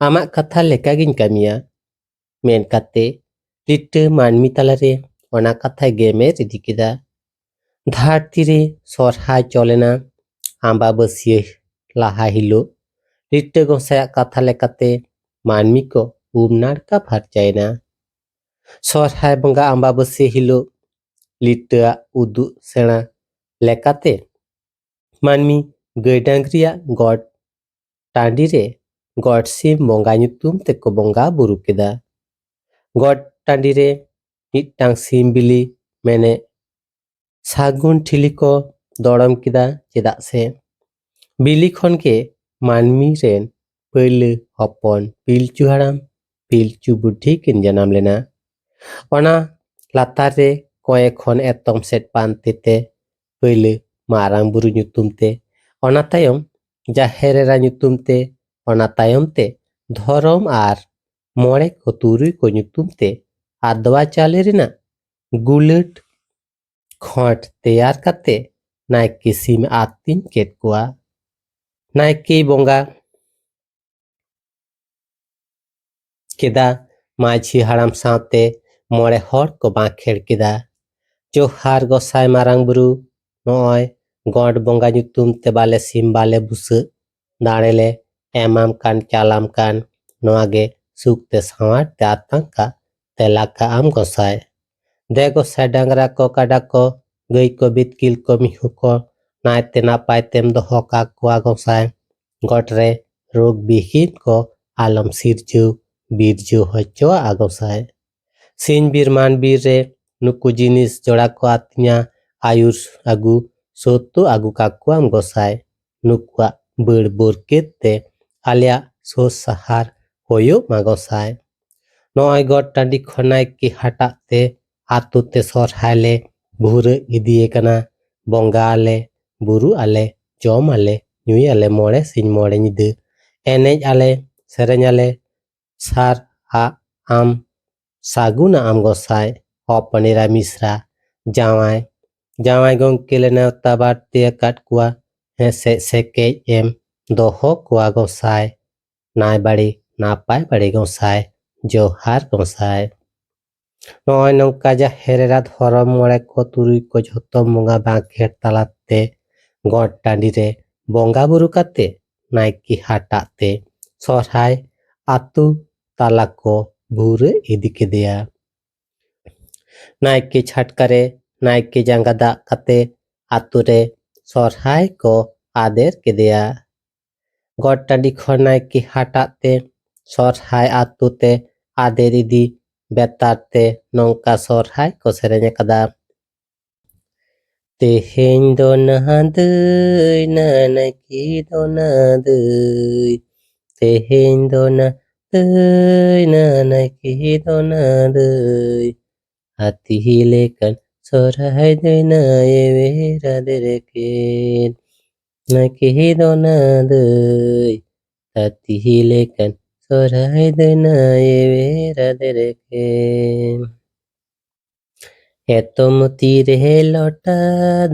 ᱟᱢᱟᱜ ᱠᱟᱛᱷᱟ ᱞᱮᱠᱟᱜᱤᱧ ᱠᱟᱹᱢᱤᱭᱟ᱾ ᱢᱮᱱ ᱠᱟᱛᱮ ᱞᱤᱴᱟᱹ ᱢᱟᱹᱱᱢᱤ ᱛᱟᱞᱟᱨᱮ ᱚᱱᱟ ᱠᱟᱛᱷᱟᱭ ᱜᱮᱢᱮᱨ ᱤᱫᱤ ᱠᱮᱫᱟ᱾ ᱫᱷᱟᱹᱨᱛᱤ ᱨᱮ ᱥᱚᱨᱦᱟᱭ ᱪᱚᱞᱮᱱᱟ᱾ ᱟᱢᱵᱟᱵᱟᱹᱥᱭᱟᱹ ᱞᱟᱦᱟ ᱦᱤᱞᱳᱜ ᱞᱤᱴᱟᱹ ᱜᱚᱸᱥᱟᱭᱟᱜ ᱠᱟᱛᱷᱟ ᱞᱮᱠᱟᱛᱮ ᱢᱟᱹᱱᱢᱤ ᱠᱚ ᱩᱢ ᱱᱟᱲᱠᱟ ᱯᱷᱟᱨᱪᱟᱭᱮᱱᱟ᱾ ᱥᱚᱨᱦᱟᱭ ᱵᱚᱸᱜᱟ ᱟᱢᱵᱟᱵᱟᱹᱥᱭᱟᱹ ᱦᱤᱞᱳᱜ ᱞᱤᱴᱟᱹᱣᱟᱜ ᱩᱫᱩᱜ ᱥᱮᱬᱟ ᱞᱮᱠᱟᱛᱮ ᱢᱟᱹᱱᱢᱤ ᱜᱟᱹᱭ ᱰᱟᱝᱨᱤᱭᱟᱜ ᱜᱚᱴ ᱴᱟᱺᱰᱤ ᱨᱮ ᱜᱚᱴ ᱥᱤᱢ ᱵᱚᱸᱜᱟ ᱧᱩᱛᱩᱢ ᱛᱮᱠᱚ ᱵᱚᱸᱜᱟ ᱵᱩᱨᱩ ᱠᱮᱫᱟ᱾ ᱜᱚᱴ ᱴᱟᱺᱰᱤ ᱨᱮ ᱢᱤᱫᱴᱟᱝ ᱥᱤᱢ ᱵᱤᱞᱤ ᱢᱮᱱᱮ ᱥᱟᱹᱜᱩᱱ ᱴᱷᱤᱞᱤ ᱠᱚ ᱫᱚᱲᱚᱢ ᱠᱮᱫᱟ, ᱪᱮᱫᱟᱜ ᱥᱮ ᱵᱤᱞᱤ ᱠᱷᱚᱱ ᱜᱮ ᱢᱟᱹᱱᱢᱤ ᱨᱮᱱ ᱯᱟᱹᱭᱞᱟᱹ ᱦᱚᱯᱚᱱ ᱯᱤᱞᱪᱩ ᱦᱟᱲᱟᱢ ᱯᱤᱞᱪᱩ ᱵᱩᱰᱷᱤ ᱠᱤᱱ ᱡᱟᱱᱟᱢ ᱞᱮᱱᱟ᱾ ᱚᱱᱟ ᱞᱟᱛᱟᱨ ᱨᱮ ᱠᱚᱸᱭᱮ ᱠᱷᱚᱱ ᱮᱛᱚᱢ ᱥᱮᱫ ᱯᱟᱱᱛᱮ ᱛᱮ ᱯᱟᱹᱭᱞᱟᱹ ᱢᱟᱨᱟᱝ ᱵᱩᱨᱩ ᱧᱩᱛᱩᱢ ᱛᱮ, ᱚᱱᱟ ᱛᱟᱭᱚᱢ ᱡᱟᱦᱮᱨ ᱮᱨᱟ ᱧᱩᱛᱩᱢ ᱛᱮ, ᱚᱱᱟ ᱛᱟᱭᱚᱢ ᱛᱮ ᱫᱷᱚᱨᱚᱢ ᱟᱨ ᱢᱚᱬᱮ ᱠᱚ ᱛᱩᱨᱩᱭ ᱠᱚ ᱧᱩᱛᱩᱢ ᱛᱮ ᱟᱫᱽᱣᱟ ᱪᱟᱣᱞᱮ ᱨᱮᱱᱟᱜ ᱜᱩᱞᱟᱹᱴ ᱠᱷᱚᱸᱰ ᱛᱮᱭᱟᱨ ᱠᱟᱛᱮ ᱱᱟᱭᱠᱮ ᱥᱤᱢ ᱟᱹᱛᱤᱧ ᱠᱮᱫ ᱠᱚᱣᱟ᱾ ᱱᱟᱭᱠᱮᱭ ᱵᱚᱸᱜᱟ ᱠᱮᱫᱟ᱾ ᱢᱟᱹᱡᱷᱤ ᱦᱟᱲᱟᱢ ᱥᱟᱶᱛᱮ ᱢᱚᱬᱮ ᱦᱚᱲ ᱠᱚ ᱵᱟᱸᱠᱷᱮᱲ ᱠᱮᱫᱟ, ᱡᱚᱦᱟᱨ ᱜᱚᱸᱥᱟᱭ ᱢᱟᱨᱟᱝ ᱵᱩᱨᱩ, ᱱᱚᱜᱼᱚᱭ ᱜᱚᱸᱰ ᱵᱚᱸᱜᱟ ᱧᱩᱛᱩᱢ ᱛᱮ ᱵᱟᱞᱮ ᱥᱤᱢ ᱵᱟᱞᱮ ᱵᱩᱥᱟᱹᱜ ᱫᱟᱲᱮ ᱞᱮ ᱮᱢᱟᱢ ᱠᱟᱱ ᱪᱟᱞᱟᱢ ᱠᱟᱱ, ᱱᱚᱣᱟ ᱜᱮ ᱥᱩᱠ ᱛᱮ ᱥᱟᱶᱟᱨ ᱛᱮ ᱟᱛᱟᱝ ᱠᱟᱜ ᱛᱮᱞᱟ ᱠᱟᱜ ᱟᱢ ᱜᱚᱸᱥᱟᱭ᱾ ᱫᱮ ᱜᱚᱸᱥᱟᱭ, ᱰᱟᱝᱨᱟ ᱠᱚ, ᱠᱟᱰᱟ ᱠᱚ, ᱜᱟᱹᱭ ᱠᱚ, ᱵᱤᱛᱠᱤᱞ ᱠᱚ, ᱢᱤᱦᱩ ᱠᱚ ᱱᱟᱭᱛᱮ ᱱᱟᱯᱟᱭ ᱛᱮᱢ ᱫᱚᱦᱚ ᱠᱟᱠᱚᱣᱟ ᱜᱚᱸᱥᱟᱭ᱾ ᱜᱚᱴ ᱨᱮ ᱨᱳᱜᱽ ᱵᱤᱦᱤᱱ ᱠᱚ ᱟᱞᱚᱢ ᱥᱤᱨᱡᱟᱹᱣ ᱵᱤᱨᱡᱟᱹᱣ ᱦᱚᱪᱚᱣᱟᱜᱼᱟ ᱜᱚᱸᱥᱟᱭ᱾ ᱥᱤᱧ ᱵᱤᱨ ᱢᱟᱱ ᱵᱤᱨ ᱨᱮ ᱱᱩᱠᱩ ᱡᱤᱱᱤᱥ ᱡᱚᱲᱟ ᱠᱚ ᱟᱹᱛᱤᱧᱟ, ᱟᱭᱩᱨ ᱟᱹᱜᱩ, ᱥᱚᱛᱛᱩ ᱟᱹᱜᱩ ᱠᱟᱠᱚᱣᱟᱢ ᱜᱚᱸᱥᱟᱭ᱾ ᱱᱩᱠᱩᱣᱟᱜ ᱵᱟᱹᱲ ᱵᱳᱨᱠᱮᱛ ᱛᱮ ᱟᱞᱮᱭᱟᱜ ᱥᱳᱥ ᱥᱟᱦᱟᱨ ᱦᱩᱭᱩᱜ ᱢᱟ ᱜᱚᱸᱥᱟᱭ᱾ ᱱᱚᱜᱼᱚᱭ ᱜᱚᱴ ᱴᱟᱺᱰᱤ ᱠᱷᱚᱱ ᱱᱟᱭᱠᱮ ᱦᱟᱴᱟᱜ ᱛᱮ ᱟᱛᱳ ᱛᱮ ᱥᱚᱨᱦᱟᱭ ᱞᱮ ᱵᱷᱩᱨᱟᱹᱜ ᱤᱫᱤᱭᱮ ᱠᱟᱱᱟ᱾ ᱵᱚᱸᱜᱟ ᱟᱞᱮ, ᱵᱩᱨᱩ ᱟᱞᱮ, ᱡᱚᱢ ᱟᱞᱮ, ᱧᱩᱭᱟᱞᱮ ᱢᱚᱬᱮ ᱥᱤᱧ ᱢᱚᱬᱮ ᱧᱤᱫᱟᱹ᱾ ᱮᱱᱮᱡ ᱟᱞᱮ, ᱥᱮᱨᱮᱧ ᱟᱞᱮ, ᱥᱟᱨ ᱟᱜ ᱟᱢ ᱥᱟᱹᱜᱩᱱᱟᱜ ᱟᱢ ᱜᱚᱸᱥᱟᱭ᱾ ᱦᱚᱯᱚᱱ ᱮᱨᱟ ᱢᱤᱥᱨᱟ ᱡᱟᱶᱟᱭ, ᱡᱟᱶᱟᱭ ᱜᱚᱢᱠᱮ ᱞᱮ ᱱᱮᱣᱛᱟ ᱵᱟᱨᱛᱤ ᱟᱠᱟᱫ ᱠᱚᱣᱟ᱾ ᱦᱮᱸᱥᱮᱡ ᱥᱮᱠᱮᱡ ᱮᱢ ᱫᱚᱦᱚ ᱠᱚᱣᱟ ᱜᱚᱸᱥᱟᱭ᱾ ᱱᱟᱭ ᱵᱟᱲᱮ ᱱᱟᱯᱟᱭ ᱵᱟᱲᱮ ᱜᱚᱸᱥᱟᱭ, ᱡᱚᱦᱟᱨ ᱜᱚᱸᱥᱟᱭ᱾ ᱱᱚᱜᱼᱚᱭ ᱱᱚᱝᱠᱟ ᱡᱟᱦᱮᱨ ᱮᱨᱟ, ᱫᱷᱚᱨᱚᱢ ᱢᱚᱬᱮ ᱠᱚ, ᱛᱩᱨᱩᱭ ᱠᱚ ᱡᱷᱚᱛᱚ ᱵᱚᱸᱜᱟ ᱵᱟᱸᱠᱷᱮᱲ ᱛᱟᱞᱟᱛᱮ ᱜᱚᱴ ᱴᱟᱺᱰᱤ ᱨᱮ ᱵᱚᱸᱜᱟ ᱵᱩᱨᱩ ᱠᱟᱛᱮ ᱱᱟᱭᱠᱮ ᱦᱟᱴᱟᱜ ᱛᱮ ᱥᱚᱨᱦᱟᱭ ᱟᱛᱳ ᱛᱟᱞᱟ ᱠᱚ ᱵᱷᱩᱨᱟᱹ ᱤᱫᱤ ᱠᱮᱫᱮᱭᱟ᱾ ᱱᱟᱭᱠᱮ ᱪᱷᱟᱴᱠᱟ ᱨᱮ ᱱᱟᱭᱠᱮ ᱡᱟᱸᱜᱟ ᱫᱟᱜ ᱠᱟᱛᱮ ᱟᱛᱳ ᱨᱮ ᱥᱚᱨᱦᱟᱭ ᱠᱚ ᱟᱫᱮᱨ ᱠᱮᱫᱮᱭᱟ᱾ ᱜᱚᱴ ᱴᱟᱺᱰᱤ ᱠᱷᱚᱱ ᱱᱟᱭᱠᱮ ᱦᱟᱴᱟᱜ ᱛᱮ ᱥᱚᱨᱦᱟᱭ ᱟᱛᱳ ᱛᱮ ᱟᱫᱮᱨ ᱤᱫᱤ ᱵᱮᱛᱟᱨ ᱛᱮ ᱱᱚᱝᱠᱟ ᱥᱚᱨᱦᱟᱭ ᱠᱚ ᱥᱮᱨᱮᱧ ᱟᱠᱟᱫᱟ᱾ ᱛᱮᱦᱮᱧ ᱫᱚ ᱱᱟᱦᱟᱜ ᱫᱟᱹᱭ, ᱱᱟᱱᱟᱭᱠᱮ ᱫᱚ ᱱᱟ ᱫᱟᱹᱭ᱾ ᱛᱮᱦᱮᱧ ᱫᱚ ᱱᱟ ᱫᱟᱹᱭ, ᱱᱟᱱᱟᱭᱠᱮ ᱫᱚ ᱱᱟ ᱫᱟᱹᱭ᱾ ᱦᱟᱹᱛᱤ ᱞᱮᱠᱟᱱ ᱥᱚᱨᱦᱟᱭ ᱫᱟᱹᱭ, ᱱᱟᱭᱮ ᱵᱮᱨᱟ ᱫᱮᱨᱮᱠᱮᱱ᱾ ᱱᱟᱭᱠᱮ ᱫᱚ ᱱᱟ ᱫᱟᱹᱭ, ᱦᱟᱹᱛᱤ ᱞᱮᱠᱟᱱ ᱥᱚᱨᱦᱟᱭ ᱫᱟᱹᱭ, ᱱᱟᱭᱮ ᱵᱮᱨᱟ ᱫᱮᱨᱮᱠᱮᱱ᱾ ᱮᱛᱚᱢ ᱛᱤᱨᱮ ᱞᱚᱴᱟ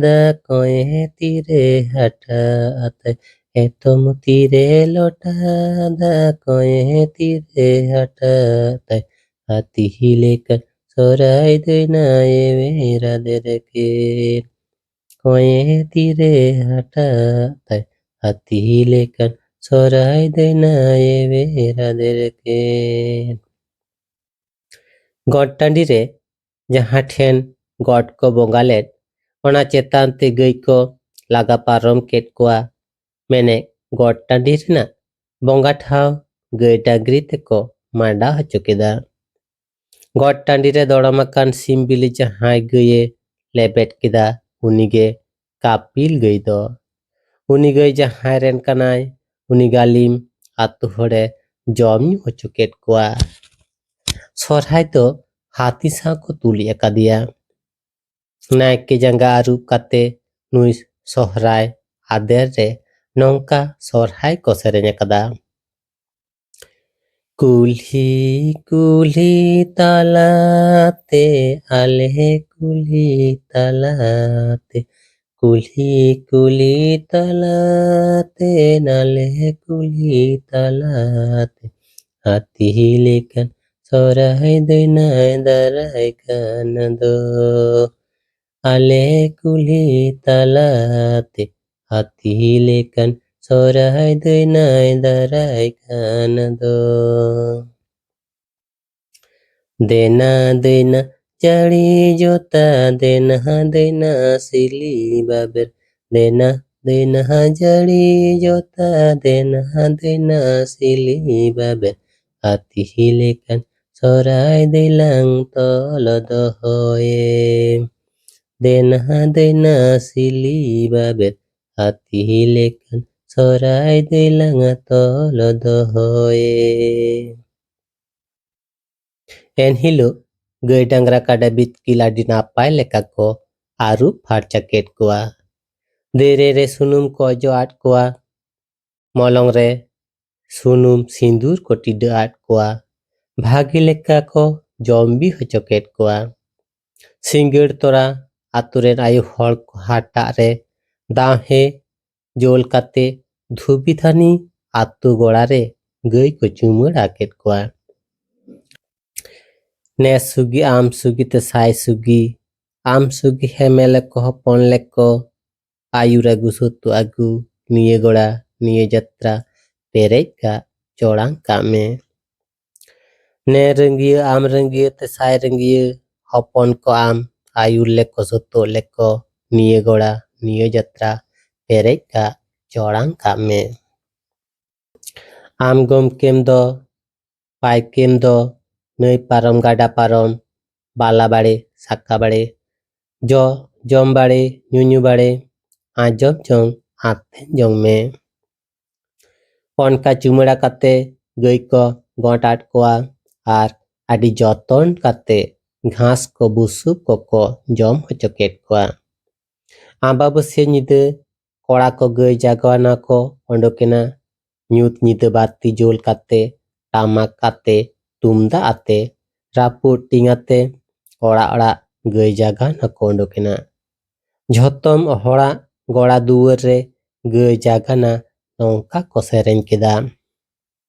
ᱫᱟᱜ, ᱠᱚᱸᱭᱮ ᱛᱤᱨᱮ ᱦᱟᱴᱟᱜ ᱛᱟᱭ᱾ ᱮᱛᱚᱢ ᱛᱤᱨᱮ ᱞᱚᱴᱟ ᱫᱟᱜ, ᱠᱚᱸᱭᱮ ᱛᱤᱨᱮ ᱦᱟᱴᱟᱜ ᱛᱟᱭ᱾ ᱦᱟᱹᱛᱤ ᱞᱮᱠᱟᱱ ᱥᱚᱨᱦᱟᱭ ᱫᱟᱹᱭ, ᱱᱟᱭᱮ ᱵᱮᱨᱟ ᱫᱮᱨᱮᱠᱮᱱ᱾ ᱠᱚᱸᱭᱮ ᱛᱤᱨᱮ ᱦᱟᱴᱟᱜ ᱛᱟᱭ᱾ ᱦᱟᱹᱛᱤ ᱞᱮᱠᱟᱱ ᱥᱚᱨᱦᱟᱭ ᱫᱟᱹᱭ, ᱱᱟᱭᱮ ᱵᱮᱨᱟ ᱫᱮᱨᱮᱠᱮᱱ᱾ ᱜᱚᱴ ᱴᱟᱺᱰᱤ ᱨᱮ ᱡᱟᱦᱟᱸ ᱴᱷᱮᱱ ᱜᱚᱴ ᱠᱚ ᱵᱚᱸᱜᱟ ᱞᱮᱫ, ᱚᱱᱟ ᱪᱮᱛᱟᱱ ᱛᱮ ᱜᱟᱹᱭ ᱠᱚ ᱞᱟᱜᱟ ᱯᱟᱨᱚᱢ ᱠᱮᱫ ᱠᱚᱣᱟ᱾ ᱢᱮᱱᱮᱫ ᱜᱚᱴ ᱴᱟᱺᱰᱤ ᱨᱮᱱᱟᱜ ᱵᱚᱸᱜᱟ ᱴᱷᱟᱶ ᱜᱟᱹᱭ ᱰᱟᱝᱨᱤ ᱛᱮᱠᱚ ᱢᱟᱰᱟ ᱦᱚᱪᱚ ᱠᱮᱫᱟ᱾ ᱜᱚᱴ ᱴᱟᱺᱰᱤ ᱨᱮ ᱫᱚᱲᱚᱢ ᱟᱠᱟᱱ ᱥᱤᱢ ᱵᱤᱞᱤ ᱡᱟᱦᱟᱸᱭ ᱜᱟᱹᱭᱮ ᱞᱮᱵᱮᱫ ᱠᱮᱫᱟ, ᱩᱱᱤᱜᱮ ᱠᱟᱯᱤᱞ ᱜᱟᱹᱭ ᱫᱚ᱾ ᱩᱱᱤ ᱜᱟᱹᱭ ᱡᱟᱦᱟᱸᱭ ᱨᱮᱱ ᱠᱟᱱᱟᱭ, ᱩᱱᱤ ᱜᱟᱹᱞᱤᱢ ᱟᱛᱳ ᱦᱚᱲᱮ ᱡᱚᱢ ᱧᱩ ᱦᱚᱪᱚ ᱠᱮᱫ ᱠᱚᱣᱟ᱾ ᱥᱚᱨᱦᱟᱭ ᱫᱚ ᱦᱟᱹᱛᱤ ᱥᱟᱶ ᱠᱚ ᱛᱩᱞᱩᱡ ᱟᱠᱟᱫᱮᱭᱟ᱾ ᱱᱟᱭᱠᱮ ᱡᱟᱸᱜᱟ ᱟᱹᱨᱩᱵ ᱠᱟᱛᱮ ᱱᱩᱭ ᱥᱚᱦᱨᱟᱭ ᱟᱫᱮᱨ ᱨᱮ ᱱᱚᱝᱠᱟ ᱥᱚᱨᱦᱟᱭ ᱠᱚ ᱥᱮᱨᱮᱧ ᱟᱠᱟᱫᱟ᱾ ᱠᱩᱞᱦᱤ ᱠᱩᱞᱦᱤ ᱛᱟᱞᱟᱛᱮ, ᱟᱞᱮ ᱠᱩᱞᱦᱤ ᱛᱟᱞᱟᱛᱮ, ᱠᱩᱞᱦᱤ ᱠᱩᱞᱦᱤ ᱛᱟᱞᱟᱛᱮ, ᱱᱟᱞᱮ ᱠᱩᱞᱦᱤ ᱛᱟᱞᱟᱛᱮ, ᱦᱟᱹᱛᱤ ᱞᱮᱠᱟᱱ ᱥᱚᱨᱦᱟᱭ ᱫᱟᱹᱭ ᱱᱟᱭ ᱫᱟᱨᱟᱭ ᱠᱟᱱ ᱫᱚ᱾ ᱟᱞᱮ ᱠᱩᱞᱦᱤ ᱛᱟᱞᱟᱛᱮ ᱦᱟᱹᱛᱤ ᱞᱮᱠᱟᱱ ᱥᱚᱨᱦᱟᱭ ᱫᱟᱹᱭ ᱱᱟᱭ ᱫᱟᱨᱟᱭ ᱠᱟᱱ ᱫᱚ᱾ ᱫᱮᱱᱟ ᱫᱮᱱᱟ ᱡᱟᱹᱲᱤ ᱡᱚᱛᱟ, ᱫᱮᱱᱟ ᱫᱮᱱᱟ ᱥᱤᱞᱤ ᱵᱟᱵᱮᱨ, ᱫᱮᱱᱟ ᱫᱮᱱᱟ ᱡᱟᱹᱲᱤ ᱡᱚᱛᱟ, ᱫᱮᱱᱟ ᱫᱮᱱᱟ ᱥᱤᱞᱤ ᱵᱟᱵᱮᱨ, ᱦᱟᱹᱛᱤ ᱞᱮᱠᱟᱱ ᱥᱚᱨᱦᱟᱭ ᱫᱮᱞᱟᱝ ᱛᱚᱞ ᱫᱚᱦᱚᱭᱮᱢ᱾ ᱫᱮᱱᱟ ᱫᱮᱱᱟ ᱥᱤᱞᱤ ᱵᱟᱵᱮᱨ, ᱦᱟᱹᱛᱤ ᱞᱮᱠᱟᱱ ᱥᱚᱨᱦᱟᱭ ᱫᱮᱞᱟᱝ ᱛᱚᱞ ᱫᱚᱦᱚᱭᱮᱢ᱾ ᱮᱱᱦᱤᱞᱳᱜ ᱜᱟᱹᱭ ᱰᱟᱝᱨᱟ ᱠᱟᱰᱟ ᱵᱤᱛᱠᱤᱞ ᱟᱹᱰᱤ ᱱᱟᱯᱟᱭ ᱞᱮᱠᱟ ᱠᱚ ᱟᱹᱨᱩᱵ ᱯᱷᱟᱨᱪᱟ ᱠᱮᱫ ᱠᱚᱣᱟ᱾ ᱫᱮᱨᱮᱧ ᱨᱮ ᱥᱩᱱᱩᱢ ᱠᱚ ᱚᱡᱚᱜ ᱟᱫ ᱠᱚᱣᱟ᱾ ᱢᱚᱞᱚᱝ ᱨᱮ ᱥᱩᱱᱩᱢ ᱥᱤᱸᱫᱩᱨ ᱠᱚ ᱴᱤᱰᱟᱹ ᱟᱫ ᱠᱚᱣᱟ᱾ ᱵᱷᱟᱹᱜᱤ ᱞᱮᱠᱟ ᱠᱚ ᱡᱚᱢ ᱵᱤ ᱦᱚᱪᱚ ᱠᱮᱫ ᱠᱚᱣᱟ᱾ ᱥᱤᱸᱜᱟᱹᱲ ᱛᱚᱨᱟ ᱟᱛᱳ ᱨᱮᱱ ᱟᱭᱳ ᱦᱚᱲ ᱠᱚ ᱦᱟᱴᱟᱜ ᱨᱮ ᱫᱟᱣᱦᱮ ᱡᱳᱞ ᱠᱟᱛᱮ ᱫᱷᱩᱵᱤ ᱫᱷᱟᱹᱱᱤ ᱟᱛᱳ ᱜᱚᱲᱟ ᱨᱮ ᱜᱟᱹᱭ ᱠᱚ ᱪᱩᱢᱟᱹᱲᱟ ᱠᱮᱫ ᱠᱚᱣᱟ᱾ ᱱᱮᱥ ᱥᱩᱜᱤ ᱟᱢ ᱥᱩᱜᱤ ᱛᱮ ᱥᱟᱭ ᱥᱩᱜᱤ, ᱟᱢ ᱥᱩᱜᱤ ᱦᱮᱢᱮ ᱞᱮᱠᱚ ᱦᱚᱯᱚᱱ ᱞᱮᱠᱚ, ᱟᱹᱭᱩᱨ ᱟᱹᱜᱩ ᱥᱩᱛᱩ ᱟᱹᱜᱩ, ᱱᱤᱭᱟᱹ ᱜᱚᱲᱟ ᱱᱤᱭᱟᱹ ᱡᱟᱛᱨᱟ, ᱯᱮᱨᱮᱡ ᱠᱟᱜ ᱪᱚᱲᱟᱝ ᱠᱟᱜ ᱢᱮ᱾ ᱱᱮ ᱨᱟᱹᱝᱜᱤᱭᱟᱹ ᱟᱢ ᱨᱟᱹᱝᱜᱤᱭᱟᱹ ᱛᱮ ᱥᱟᱭ ᱨᱟᱹᱝᱜᱤᱭᱟᱹ, ᱦᱚᱯᱚᱱ ᱠᱚ ᱟᱢ ᱟᱹᱭᱩᱨ ᱞᱮᱠᱚ ᱥᱩᱛᱩᱜ ᱞᱮᱠᱚ, ᱱᱤᱭᱟᱹ ᱜᱚᱲᱟ ᱱᱤᱭᱟᱹ ᱡᱟᱛᱨᱟ ᱯᱮᱨᱮᱡ ᱠᱟᱜ ᱪᱚᱲᱟᱝ ᱠᱟᱜ ᱢᱮ᱾ ᱟᱢ ᱜᱚᱢᱠᱮᱢ ᱫᱚ ᱯᱟᱭᱠᱮᱢ ᱫᱚ ᱱᱟᱹᱭ ᱯᱟᱨᱚᱢ ᱜᱟᱰᱟ ᱯᱟᱨᱚᱢ, ᱵᱟᱞᱟ ᱵᱟᱲᱮ ᱥᱟᱠᱟ ᱵᱟᱲᱮ, ᱡᱚ ᱡᱚᱢ ᱵᱟᱲᱮ ᱧᱩᱧᱩ ᱵᱟᱲᱮ, ᱟᱸᱡᱚᱢ ᱡᱚᱝ ᱟᱛᱮᱱ ᱡᱚᱝ ᱢᱮ᱾ ᱚᱱᱠᱟ ᱪᱩᱢᱟᱹᱲᱟ ᱠᱟᱛᱮ ᱜᱟᱹᱭ ᱠᱚ ᱜᱚᱸᱴ ᱟᱫ ᱠᱚᱣᱟ ᱟᱨ ᱟᱹᱰᱤ ᱡᱚᱛᱚᱱ ᱠᱟᱛᱮ ᱜᱷᱟᱥ ᱠᱚ ᱵᱩᱥᱩᱵ ᱠᱚᱠᱚ ᱡᱚᱢ ᱦᱚᱪᱚ ᱠᱮᱫ ᱠᱚᱣᱟ᱾ ᱟᱢᱵᱟᱵᱟᱹᱥᱭᱟᱹ ᱧᱤᱫᱟᱹ ᱠᱚᱲᱟ ᱠᱚ ᱜᱟᱹᱭ ᱡᱟᱜᱟᱣᱱᱟ ᱠᱚ ᱚᱰᱚᱠᱮᱱᱟ᱾ ᱧᱩᱛ ᱧᱤᱫᱟᱹ ᱵᱟᱹᱛᱤ ᱡᱩᱞ ᱠᱟᱛᱮ, ᱴᱟᱢᱟᱠ ᱟᱛᱮ, ᱛᱩᱢᱫᱟᱜ ᱟᱛᱮ, ᱨᱟᱹᱯᱩᱫ ᱴᱤᱝ ᱟᱛᱮ ᱚᱲᱟᱜ ᱚᱲᱟᱜ ᱜᱟᱹᱭ ᱡᱟᱜᱟᱣᱱᱟ ᱠᱚ ᱚᱰᱚᱠᱮᱱᱟ᱾ ᱡᱷᱚᱛᱚᱢ ᱦᱚᱲᱟᱜ ᱜᱚᱲᱟ ᱫᱩᱣᱟᱹᱨ ᱨᱮ ᱜᱟᱹᱭ ᱡᱟᱜᱟᱣᱱᱟ ᱱᱚᱝᱠᱟ ᱠᱚ ᱥᱮᱨᱮᱧ ᱠᱮᱫᱟ᱾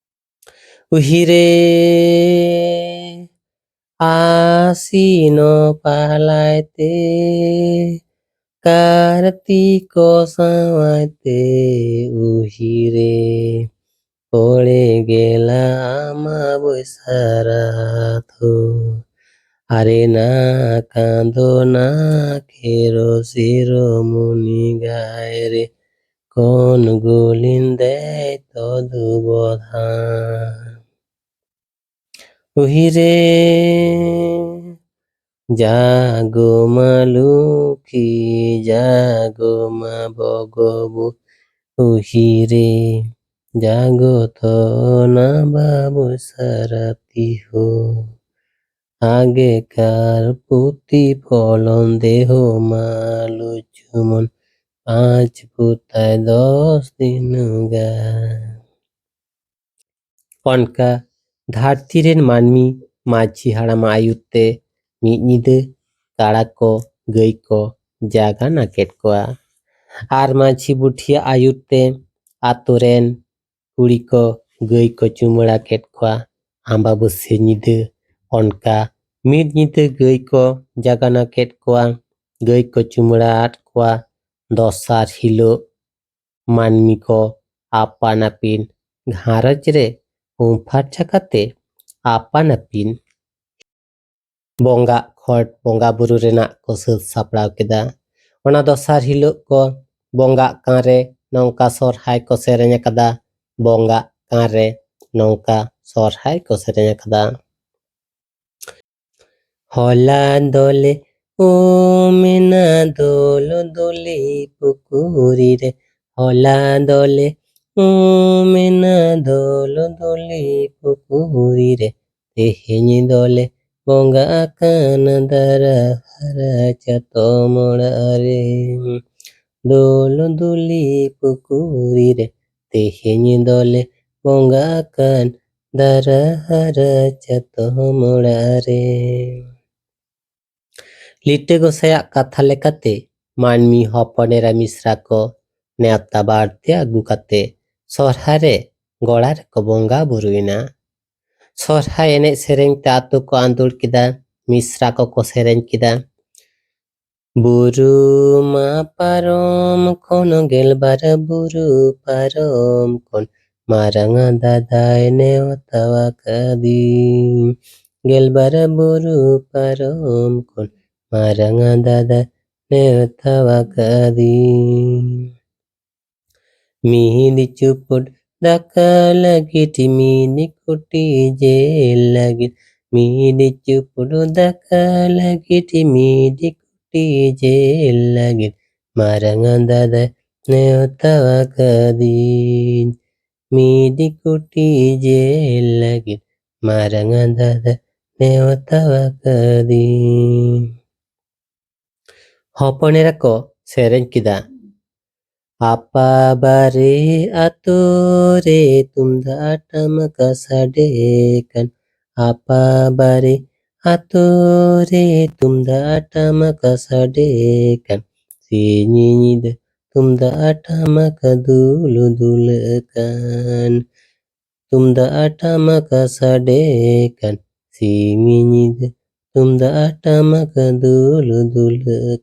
ᱩᱦᱤᱨᱮ ᱟᱥᱤᱱᱚ ᱯᱟᱞᱟᱭ ᱛᱮ, ᱠᱟᱨᱛᱤᱠᱚ ᱥᱟᱶᱟᱭ ᱛᱮ, ᱩᱦᱤᱨᱮ ᱯᱚᱲᱮ ᱜᱮᱞᱟ ᱟᱢᱟᱵᱟᱹᱥᱭᱟᱹ ᱨᱟᱛᱷᱚ᱾ ᱟᱨᱮ ᱱᱟ ᱠᱟᱸᱫᱚ ᱱᱟ ᱠᱮᱨᱚ ᱥᱤᱨᱚ ᱢᱩᱱᱤ ᱜᱟᱭ ᱨᱮ, ᱠᱚᱱ ᱜᱩᱞᱤᱱ ᱫᱮᱭ ᱛᱚᱫᱩ ᱵᱚᱫᱷᱟ᱾ ᱩᱦᱤᱨᱮ ᱡᱟᱜᱚ ᱢᱟ ᱞᱩᱠᱷᱤ, ᱡᱟᱜᱚ ᱢᱟ ᱵᱚᱜᱚᱵᱩ, ᱩᱦᱤᱨᱮ ᱡᱟᱜᱚ ᱛᱚ ᱱᱟ ᱵᱟᱵᱩ ᱥᱟᱨᱟᱛᱤ ᱦᱳ᱾ ᱟᱜᱮᱠᱟᱨ ᱯᱩᱛᱤ ᱯᱷᱚᱞᱚᱱ ᱫᱮᱦᱚ ᱢᱟ ᱞᱩᱪᱩᱢᱚᱱ, ᱯᱟᱸᱪ ᱯᱩᱛᱟᱭ ᱫᱚᱥ ᱫᱤᱱ ᱜᱟᱱ᱾ ᱚᱱᱠᱟ ᱫᱷᱟᱹᱨᱛᱤ ᱨᱮᱱ ᱢᱟᱹᱱᱢᱤ ᱢᱟᱹᱡᱷᱤ ᱦᱟᱲᱟᱢᱟᱜ ᱟᱹᱭᱩᱨ ᱛᱮ ᱢᱤᱫ ᱧᱤᱫᱟᱹ ᱠᱟᱲᱟ ᱠᱚ ᱜᱟᱹᱭ ᱠᱚ ᱡᱟᱜᱟᱱᱟ ᱠᱮᱫ ᱠᱚᱣᱟ᱾ ᱟᱨ ᱢᱟᱹᱡᱷᱤ ᱵᱩᱰᱷᱤᱭᱟᱜ ᱟᱹᱭᱩᱨ ᱛᱮ ᱟᱛᱳ ᱨᱮᱱ ᱠᱩᱲᱤ ᱠᱚ ᱜᱟᱹᱭ ᱠᱚ ᱪᱩᱢᱟᱹᱲᱟ ᱠᱮᱫ ᱠᱚᱣᱟ᱾ ᱟᱢᱵᱟᱵᱟᱹᱥᱭᱟᱹ ᱧᱤᱫᱟᱹ ᱚᱱᱠᱟ ᱢᱤᱫ ᱧᱤᱫᱟᱹ ᱜᱟᱹᱭ ᱠᱚ ᱡᱟᱜᱟᱱᱟ ᱠᱮᱫ ᱠᱚᱣᱟ᱾ ᱜᱟᱹᱭ ᱠᱚ ᱪᱩᱢᱟᱹᱲᱟ ᱟᱫ ᱠᱚᱣᱟ᱾ ᱫᱚᱥᱟᱨ ᱦᱤᱞᱳᱜ ᱢᱟᱹᱱᱢᱤ ᱠᱚ ᱟᱯᱟᱱ ᱟᱹᱯᱤᱱ ᱜᱷᱟᱨᱚᱸᱡᱽ ᱨᱮ ᱩᱢ ᱯᱷᱟᱨᱪᱟ ᱠᱟᱛᱮ ᱟᱯᱟᱱ ᱟᱹᱯᱤᱱ ᱵᱚᱸᱜᱟᱜ ᱠᱷᱚᱴ ᱵᱚᱸᱜᱟ ᱵᱩᱨᱩ ᱨᱮᱱᱟᱜ ᱠᱚ ᱥᱟᱹᱛ ᱥᱟᱯᱲᱟᱣ ᱠᱮᱫᱟ᱾ ᱚᱱᱟ ᱫᱚᱥᱟᱨ ᱦᱤᱞᱳᱜ ᱠᱚ ᱵᱚᱸᱜᱟᱜ ᱠᱟᱱ ᱨᱮ ᱱᱚᱝᱠᱟ ᱥᱚᱨᱦᱟᱭ ᱠᱚ ᱥᱮᱨᱮᱧ ᱟᱠᱟᱫᱟ, ᱵᱚᱸᱜᱟᱜ ᱠᱟᱱ ᱨᱮ ᱱᱚᱝᱠᱟ ᱥᱚᱨᱦᱟᱭ ᱠᱚ ᱥᱮᱨᱮᱧ ᱟᱠᱟᱫᱟ᱾ ᱦᱚᱞᱟ ᱫᱚᱞᱮ ᱩᱢᱮᱱᱟ ᱫᱚᱞ ᱫᱚᱞᱤ ᱯᱩᱠᱷᱩᱨᱤ ᱨᱮ, ᱦᱚᱞᱟ ᱫᱚᱞᱮ ᱩᱢᱮᱱᱟ ᱫᱚᱞ ᱫᱚᱞᱤ ᱯᱩᱠᱷᱩᱨᱤ ᱨᱮ, ᱛᱮᱦᱮᱧ ᱫᱚᱞᱮ ᱵᱚᱸᱜᱟ ᱟᱠᱟᱱ ᱫᱟᱨᱟ ᱦᱟᱨᱟ ᱪᱟᱛᱚᱢ ᱚᱲᱟᱜ ᱨᱮ᱾ ᱫᱚᱞ ᱫᱩᱞᱤ ᱯᱩᱠᱷᱩᱨᱤ ᱨᱮ, ᱛᱮᱦᱮᱧ ᱫᱚᱞᱮ ᱵᱚᱸᱜᱟ ᱟᱠᱟᱱ ᱫᱟᱨᱟ ᱦᱟᱨᱟ ᱪᱟᱛᱚᱢ ᱚᱲᱟᱜ ᱨᱮ᱾ ᱞᱤᱴᱟᱹ ᱜᱚᱸᱥᱟᱭᱟᱜ ᱠᱟᱛᱷᱟ ᱞᱮᱠᱟᱛᱮ ᱢᱟᱹᱱᱢᱤ ᱦᱚᱯᱚᱱ ᱮᱨᱟ ᱢᱤᱥᱨᱟ ᱠᱚ ᱱᱮᱣᱛᱟ ᱵᱟᱨᱛᱮ ᱟᱹᱜᱩ ᱠᱟᱛᱮ ᱥᱚᱨᱦᱟᱭ ᱨᱮ ᱜᱚᱲᱟ ᱨᱮᱠᱚ ᱵᱚᱸᱜᱟ ᱵᱩᱨᱩᱭᱮᱱᱟ᱾ ᱥᱚᱨᱦᱟᱭ ᱮᱱᱮᱡ ᱥᱮᱨᱮᱧ ᱛᱮ ᱟᱛᱳ ᱠᱚ ᱟᱸᱫᱳᱲ ᱠᱮᱫᱟ, ᱢᱤᱥᱨᱟ ᱠᱚᱠᱚ ᱥᱮᱨᱮᱧ ᱠᱮᱫᱟ᱾ ᱵᱩᱨᱩ ᱢᱟ ᱯᱟᱨᱚᱢ ᱠᱷᱚᱱ ᱜᱮᱞᱵᱟᱨ ᱵᱩᱨᱩ ᱯᱟᱨᱚᱢ ᱠᱷᱚᱱ ᱢᱟᱨᱟᱝ ᱫᱟᱫᱟᱭ ᱱᱮᱣᱛᱟ ᱟᱠᱟᱫᱤᱧ᱾ ᱜᱮᱞᱵᱟᱨ ᱵᱩᱨᱩ ᱯᱟᱨᱚᱢ ᱠᱷᱚᱱ ᱢᱟᱨᱟᱝ ᱫᱟᱫᱟ ᱱᱮᱣᱛᱟ ᱟᱠᱟᱫᱤᱧ᱾ ᱢᱤᱫ ᱪᱩᱯᱩᱫ ᱫᱟᱠᱟ ᱞᱟᱹᱜᱤᱫ ᱢᱤᱫ ᱠᱩᱴᱤ ᱡᱤᱞ ᱞᱟᱹᱜᱤᱫ, ᱢᱤᱫ ᱪᱩᱯᱩᱫ ᱫᱟᱠᱟ ᱞᱟᱹᱜᱤᱫ ᱢᱤᱫ ᱠᱩᱴᱤ ᱡᱤᱞ ᱞᱟᱹᱜᱤᱫ ᱢᱟᱨᱟᱝ ᱫᱟᱫᱟ ᱱᱮᱣᱛᱟ ᱟᱠᱟᱫᱤᱧ᱾ ᱢᱤᱫ ᱠᱩᱴᱤ ᱡᱤᱞ ᱞᱟᱹᱜᱤᱫ ᱢᱟᱨᱟᱝ ᱫᱟᱫᱟ ᱱᱮᱣᱛᱟ ᱟᱠᱟᱫᱤᱧ᱾ ᱦᱚᱯᱚᱱ ᱮᱨᱟ ᱠᱚ ᱥᱮᱨᱮᱧ ᱠᱮᱫᱟ᱾ ᱟᱯᱟ ᱵᱟᱨᱮ ᱟᱛᱳ ᱨᱮ ᱛᱩᱢᱫᱟᱜ ᱴᱟᱢᱟᱠ ᱥᱟᱰᱮ ᱠᱟᱱ, ᱟᱯᱟ ᱵᱟᱨᱮ ᱟᱛᱳ ᱨᱮ ᱛᱩᱢᱫᱟᱜ ᱴᱟᱢᱟᱠ ᱥᱟᱰᱮ ᱠᱟᱱ, ᱥᱤᱧ ᱧᱤᱫᱟᱹ ᱛᱩᱢᱫᱟᱜ ᱴᱟᱢᱟᱠ ᱫᱩᱞ ᱫᱩᱞ ᱠᱟᱱ᱾ ᱛᱩᱢᱫᱟᱜ ᱴᱟᱢᱟᱠ ᱥᱟᱰᱮ ᱠᱟᱱ, ᱥᱤᱧ ᱧᱤᱫᱟᱹ ᱛᱩᱢᱫᱟᱜ ᱴᱟᱢᱟᱠ ᱫᱩᱞ ᱫᱩᱞ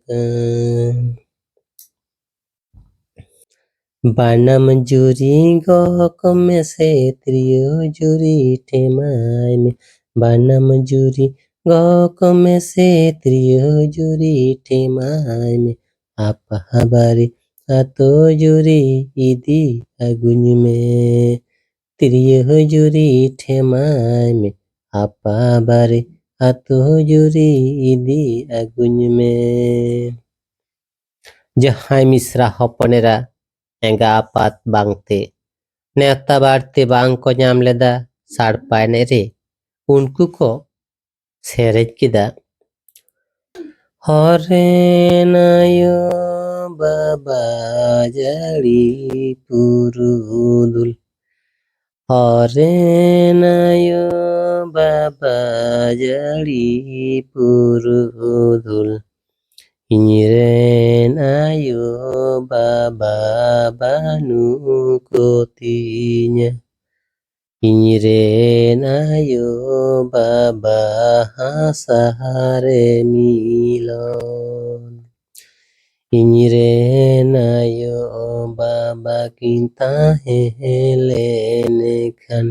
ᱠᱟᱱ᱾ ᱵᱟᱱᱟᱢ ᱡᱩᱨᱤ ᱜᱚᱜ ᱢᱮᱥᱮ ᱛᱤᱨᱭᱳ ᱡᱩᱨᱤ ᱴᱷᱮᱢᱟᱭ ᱢᱮ᱾ ᱵᱟᱱᱟᱢ ᱡᱩᱨᱤ ᱜᱚᱜ ᱢᱮᱥᱮ ᱛᱤᱨᱭᱳ ᱡᱩᱨᱤ ᱴᱷᱮᱢᱟᱭ ᱢᱮ᱾ ᱟᱯᱟ ᱵᱟᱨᱮ ᱟᱛᱳ ᱡᱩᱨᱤ ᱤᱫᱤ ᱟᱹᱜᱩᱧ ᱢᱮ᱾ ᱛᱤᱨᱭᱳ ᱡᱩᱨᱤ ᱴᱷᱮᱢᱟᱭ ᱢᱮ᱾ ᱟᱯᱟ ᱵᱟᱨᱮ ᱟᱛᱳ ᱡᱩᱨᱤ ᱤᱫᱤ ᱟᱹᱜᱩᱧ ᱢᱮ᱾ ᱡᱟᱦᱟᱸᱭ ᱢᱤᱥᱨᱟ ᱦᱚᱯᱚᱱ ᱮᱨᱟ ᱮᱸᱜᱟ ᱟᱯᱟᱛ ᱵᱟᱝᱛᱮ ᱱᱮᱣᱛᱟ ᱵᱟᱨᱛᱮ ᱵᱟᱝ ᱠᱚ ᱧᱟᱢ ᱞᱮᱫᱟ ᱥᱟᱲᱯᱟ ᱮᱱᱮᱡ ᱨᱮ, ᱩᱱᱠᱩ ᱠᱚ ᱥᱮᱨᱮᱧ ᱠᱮᱫᱟ᱾ ᱦᱚᱨᱮᱱ ᱟᱭᱳ ᱵᱟᱵᱟ ᱡᱟᱹᱲᱤ ᱯᱩᱨᱩᱫᱩᱞ, ᱦᱚᱨᱮᱱ ᱟᱭᱳ ᱵᱟᱵᱟ ᱡᱟᱹᱲᱤ ᱯᱩᱨᱩᱫᱩᱞ, ᱤᱧ ᱨᱮᱱ ᱟᱭᱳ ᱵᱟᱵᱟ ᱵᱟᱹᱱᱩᱜ ᱠᱚ ᱛᱤᱧᱟ᱾ ᱤᱧ ᱨᱮᱱ ᱟᱭᱳ ᱵᱟᱵᱟ ᱦᱟᱥᱟ ᱨᱮ ᱢᱤᱞᱚᱱ᱾ ᱤᱧ ᱨᱮᱱ ᱟᱭᱳ ᱵᱟᱵᱟ ᱠᱤᱱ ᱛᱟᱦᱮᱸ ᱞᱮᱱ ᱠᱷᱟᱱ,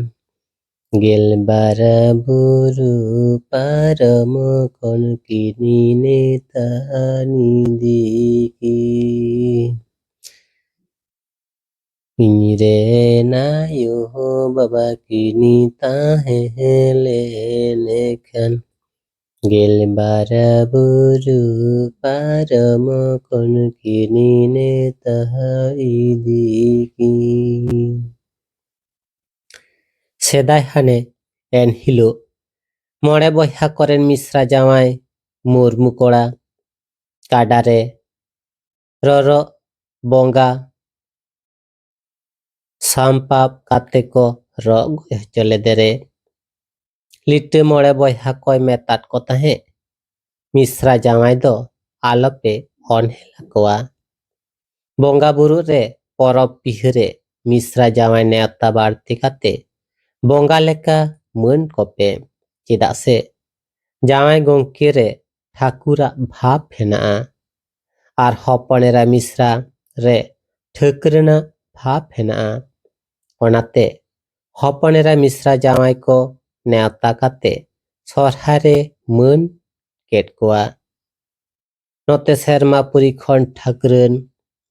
ᱜᱮᱞᱵᱟᱨ ᱵᱩᱨᱩ ᱯᱟᱨᱚᱢ ᱠᱷᱚᱱ ᱠᱤᱱ ᱱᱮᱣᱛᱟ ᱤᱫᱤ ᱠᱤᱱ᱾ ᱤᱧ ᱨᱮᱱ ᱟᱭᱳ ᱵᱟᱵᱟ ᱠᱤᱱ ᱛᱟᱦᱮᱸ ᱞᱮᱱ ᱠᱷᱟᱱ, ᱜᱮᱞᱵᱟᱨ ᱵᱩᱨᱩ ᱯᱟᱨᱚᱢ ᱠᱷᱚᱱ ᱠᱤᱱ ᱱᱮᱣᱛᱟ ᱤᱫᱤ ᱠᱤᱱ᱾ ᱥᱮᱫᱟᱭ ᱦᱟᱱᱮ ᱮᱱ ᱦᱤᱞᱳᱜ ᱢᱚᱬᱮ ᱵᱚᱭᱦᱟ ᱠᱚᱨᱮᱱ ᱢᱤᱥᱨᱟ ᱡᱟᱶᱟᱭ ᱢᱩᱨᱢᱩ ᱠᱚᱲᱟ ᱠᱟᱰᱟ ᱨᱮ ᱨᱚᱨᱚᱜ ᱵᱚᱸᱜᱟ ᱥᱟᱢᱯᱟᱯ ᱠᱟᱛᱮ ᱠᱚ ᱨᱚᱜ ᱜᱚᱡ ᱦᱚᱪᱚ ᱞᱮᱫᱮ ᱨᱮ, ᱞᱤᱴᱟᱹ ᱢᱚᱬᱮ ᱵᱚᱭᱦᱟ ᱠᱚᱭ ᱢᱮᱛᱟᱫ ᱠᱚ ᱛᱟᱦᱮᱸᱫ, ᱢᱤᱥᱨᱟ ᱡᱟᱶᱟᱭ ᱫᱚ ᱟᱞᱚᱯᱮ ᱚᱱᱦᱮᱞ ᱟᱠᱚᱣᱟ᱾ ᱵᱚᱸᱜᱟ ᱵᱩᱨᱩ ᱨᱮ, ᱯᱚᱨᱚᱵᱽ ᱯᱤᱦᱟᱹ ᱨᱮ ᱢᱤᱥᱨᱟ ᱡᱟᱶᱟᱭ ᱱᱮᱣᱛᱟ ᱵᱟᱹᱲᱛᱤ ᱠᱟᱛᱮ ᱵᱚᱸᱜᱟ ᱞᱮᱠᱟ ᱢᱟᱹᱱ ᱠᱚᱯᱮ, ᱪᱮᱫᱟᱜ ᱥᱮ ᱡᱟᱶᱟᱭ ᱜᱚᱢᱠᱮ ᱨᱮ ᱴᱷᱟᱹᱠᱩᱨᱟᱜ ᱵᱷᱟᱵᱽ ᱦᱮᱱᱟᱜᱼᱟ᱾ ᱟᱨ ᱦᱚᱯᱚᱱ ᱮᱨᱟ ᱢᱤᱥᱨᱟ ᱨᱮ ᱴᱷᱟᱹᱠ ᱨᱮᱱᱟᱜ ᱵᱷᱟᱵᱽ ᱦᱮᱱᱟᱜᱼᱟ᱾ ᱚᱱᱟᱛᱮ ᱦᱚᱯᱚᱱ ᱮᱨᱟ ᱢᱤᱥᱨᱟ ᱡᱟᱶᱟᱭ ᱠᱚ ᱱᱮᱣᱛᱟ ᱠᱟᱛᱮ ᱥᱚᱨᱦᱟᱭ ᱨᱮ ᱢᱟᱹᱱ ᱠᱮᱫ ᱠᱚᱣᱟ᱾ ᱱᱚᱛᱮ ᱥᱮᱨᱢᱟ ᱯᱩᱨᱤ ᱠᱷᱚᱱ ᱴᱷᱟᱹᱠᱨᱟᱹᱱ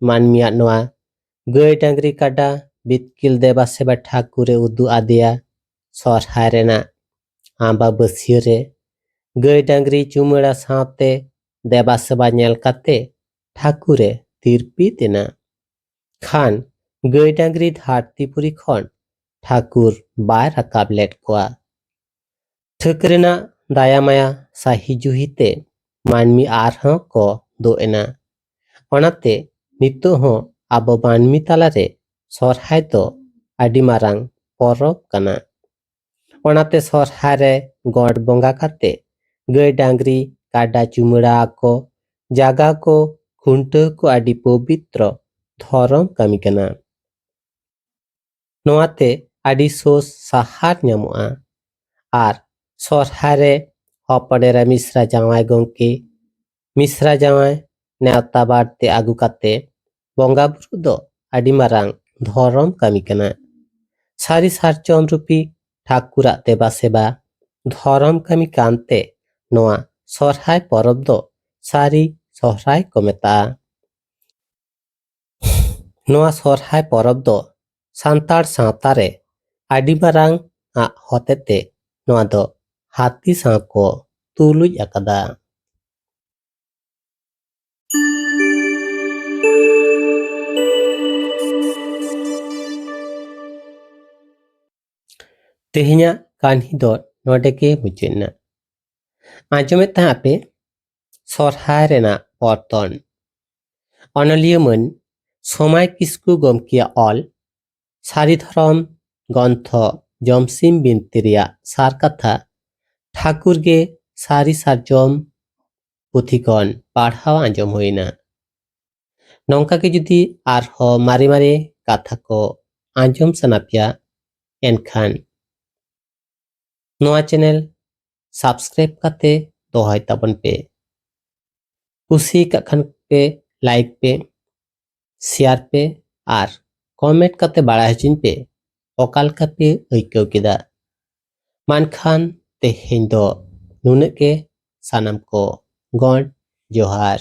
ᱢᱟᱹᱱᱢᱤᱭᱟᱜ ᱱᱚᱣᱟ ᱜᱟᱹᱭ ᱰᱟᱝᱨᱤ ᱠᱟᱰᱟ ᱵᱤᱛᱠᱤᱞ ᱫᱮᱵᱟ ᱥᱮᱵᱟ ᱴᱷᱟᱹᱠᱩᱨᱮ ᱩᱫᱩᱜ ᱟᱫᱮᱭᱟ ᱥᱚᱨᱦᱟᱭ ᱨᱮᱱᱟᱜ ᱟᱢᱵᱟᱵᱟᱹᱥᱭᱟᱹ ᱨᱮ᱾ ᱜᱟᱹᱭ ᱰᱟᱝᱨᱤ ᱪᱩᱢᱟᱹᱲᱟ ᱥᱟᱶᱛᱮ ᱫᱮᱵᱟ ᱥᱮᱵᱟ ᱧᱮᱞ ᱠᱟᱛᱮ ᱴᱷᱟᱹᱠᱩᱨᱮ ᱛᱤᱨᱯᱤᱛ ᱮᱱᱟ᱾ ᱠᱷᱟᱱ ᱜᱟᱹᱭ ᱰᱟᱝᱨᱤ ᱫᱷᱟᱹᱨᱛᱤ ᱯᱩᱨᱤ ᱠᱷᱚᱱ ᱴᱷᱟᱹᱠᱩᱨ ᱵᱟᱭ ᱨᱟᱠᱟᱵ ᱞᱮᱫ ᱠᱚᱣᱟ᱾ ᱴᱷᱟᱹᱠ ᱨᱮᱱᱟᱜ ᱫᱟᱭᱟ ᱢᱟᱭᱟ ᱥᱟᱹᱦᱤ ᱡᱩᱦᱤ ᱛᱮ ᱢᱟᱹᱱᱢᱤ ᱟᱨᱦᱚᱸ ᱠᱚ ᱫᱳᱜ ᱮᱱᱟ᱾ ᱚᱱᱟᱛᱮ ᱱᱤᱛᱚᱜ ᱦᱚᱸ ᱟᱵᱚ ᱢᱟᱹᱱᱢᱤ ᱛᱟᱞᱟᱨᱮ ᱥᱚᱨᱦᱟᱭ ᱫᱚ ᱟᱹᱰᱤ ᱢᱟᱨᱟᱝ ᱯᱚᱨᱚᱵᱽ ᱠᱟᱱᱟ᱾ ᱚᱱᱟᱛᱮ ᱥᱚᱨᱦᱟᱭ ᱨᱮ ᱜᱚᱰ ᱵᱚᱸᱜᱟ ᱠᱟᱛᱮ ᱜᱟᱹᱭ ᱰᱟᱝᱨᱤ ᱠᱟᱰᱟ ᱪᱩᱢᱟᱹᱲᱟ ᱟᱠᱚ, ᱡᱟᱜᱟ ᱠᱚ, ᱠᱷᱩᱱᱴᱟᱹᱣ ᱠᱚ ᱟᱹᱰᱤ ᱯᱚᱵᱤᱛᱨᱚ ᱫᱷᱚᱨᱚᱢ ᱠᱟᱹᱢᱤ ᱠᱟᱱᱟ᱾ ᱱᱚᱣᱟᱛᱮ ᱟᱹᱰᱤ ᱥᱳᱥ ᱥᱟᱦᱟᱨ ᱧᱟᱢᱚᱜᱼᱟ᱾ ᱟᱨ ᱥᱚᱨᱦᱟᱭ ᱨᱮ ᱦᱚᱯᱚᱱ ᱮᱨᱟ ᱢᱤᱥᱨᱟ ᱡᱟᱶᱟᱭ ᱜᱚᱢᱠᱮ, ᱢᱤᱥᱨᱟ ᱡᱟᱶᱟᱭ ᱱᱮᱣᱛᱟ ᱵᱟᱨᱛᱮ ᱟᱹᱜᱩ ᱠᱟᱛᱮ ᱵᱚᱸᱜᱟ ᱵᱩᱨᱩ ᱫᱚ ᱟᱹᱰᱤ ᱢᱟᱨᱟᱝ ᱫᱷᱚᱨᱚᱢ ᱠᱟᱹᱢᱤ ᱠᱟᱱᱟ᱾ ᱥᱟᱹᱨᱤ ᱥᱟᱨᱡᱚᱢ ᱨᱩᱯᱤ ᱴᱷᱟᱹᱠᱩᱨᱟᱜ ᱫᱮᱵᱟ ᱥᱮᱵᱟ ᱫᱷᱚᱨᱚᱢ ᱠᱟᱹᱢᱤ ᱠᱟᱱᱛᱮ ᱱᱚᱣᱟ ᱥᱚᱨᱦᱟᱭ ᱯᱚᱨᱚᱵᱽ ᱫᱚ ᱥᱟᱹᱨᱤ ᱥᱚᱨᱦᱟᱭ ᱠᱚ ᱢᱮᱛᱟᱜᱼᱟ᱾ ᱱᱚᱣᱟ ᱥᱚᱨᱦᱟᱭ ᱯᱚᱨᱚᱵᱽ ᱫᱚ ᱥᱟᱱᱛᱟᱲ ᱥᱟᱶᱛᱟ ᱨᱮ ᱟᱹᱰᱤ ᱢᱟᱨᱟᱝ ᱟᱜ ᱦᱚᱛᱮᱛᱮ ᱱᱚᱣᱟ ᱫᱚ ᱦᱟᱹᱛᱤ ᱥᱟᱶ ᱠᱚ ᱛᱩᱞᱩᱡ ᱟᱠᱟᱫᱟ᱾ ᱛᱮᱦᱮᱧᱟᱜ ᱠᱟᱹᱦᱱᱤ ᱫᱚ ᱱᱚᱰᱮ ᱜᱮ ᱢᱩᱪᱟᱹᱫ ᱮᱱᱟ᱾ ᱟᱸᱡᱚᱢᱮᱫ ᱛᱟᱦᱮᱸ ᱟᱯᱮ ᱥᱚᱨᱦᱟᱭ ᱨᱮᱱᱟᱜ ᱯᱚᱨᱛᱚᱱ᱾ ᱚᱱᱚᱞᱤᱭᱟᱹ ᱢᱟᱹᱱ ᱥᱚᱢᱟᱭ ᱠᱤᱥᱠᱩ ᱜᱚᱢᱠᱮᱭᱟᱜ ᱚᱞ ᱥᱟᱹᱨᱤ ᱫᱷᱚᱨᱚᱢ ᱜᱚᱱᱛᱷᱚ ᱡᱚᱢᱥᱤᱢ ᱵᱤᱱᱛᱤ ᱨᱮᱭᱟᱜ ᱥᱟᱨ ᱠᱟᱛᱷᱟ ᱴᱷᱟᱹᱠᱩᱨ ᱜᱮ ᱥᱟᱹᱨᱤ ᱥᱟᱨᱡᱚᱢ ᱯᱩᱛᱷᱤ ᱠᱷᱚᱱ ᱯᱟᱲᱦᱟᱣ ᱟᱸᱡᱚᱢ ᱦᱩᱭᱱᱟ᱾ ᱱᱚᱝᱠᱟ ᱜᱮ ᱡᱩᱫᱤ ᱟᱨᱦᱚᱸ ᱢᱟᱨᱮ ᱢᱟᱨᱮ ᱠᱟᱛᱷᱟ ᱠᱚ ᱟᱸᱡᱚᱢ ᱥᱟᱱᱟ ᱯᱮᱭᱟ, ᱮᱱᱠᱷᱟᱱ ᱱᱚᱣᱟ ᱪᱮᱱᱮᱞ ᱥᱟᱵᱥᱠᱨᱟᱭᱤᱵ ᱠᱟᱛᱮ ᱫᱚᱦᱚᱭ ᱛᱟᱵᱚᱱ ᱯᱮ᱾ ᱠᱩᱥᱤ ᱟᱠᱟᱫ ᱠᱷᱟᱱ ᱯᱮ ᱞᱟᱭᱤᱠ ᱯᱮ, ᱥᱮᱭᱟᱨ ᱯᱮ ᱟᱨ ᱠᱚᱢᱮᱱᱴ ᱠᱟᱛᱮ ᱵᱟᱲᱟᱭ ᱦᱚᱪᱚᱧ ᱯᱮ ᱚᱠᱟ ᱞᱮᱠᱟ ᱯᱮ ᱟᱹᱭᱠᱟᱹᱣ ᱠᱮᱫᱟ᱾ ᱢᱮᱱᱠᱷᱟᱱ ᱛᱮᱦᱮᱧ ᱫᱚ ᱱᱩᱱᱟᱹᱜ ᱜᱮ᱾ ᱥᱟᱱᱟᱢ ᱠᱚ ᱜᱚᱰ ᱡᱚᱦᱟᱨ᱾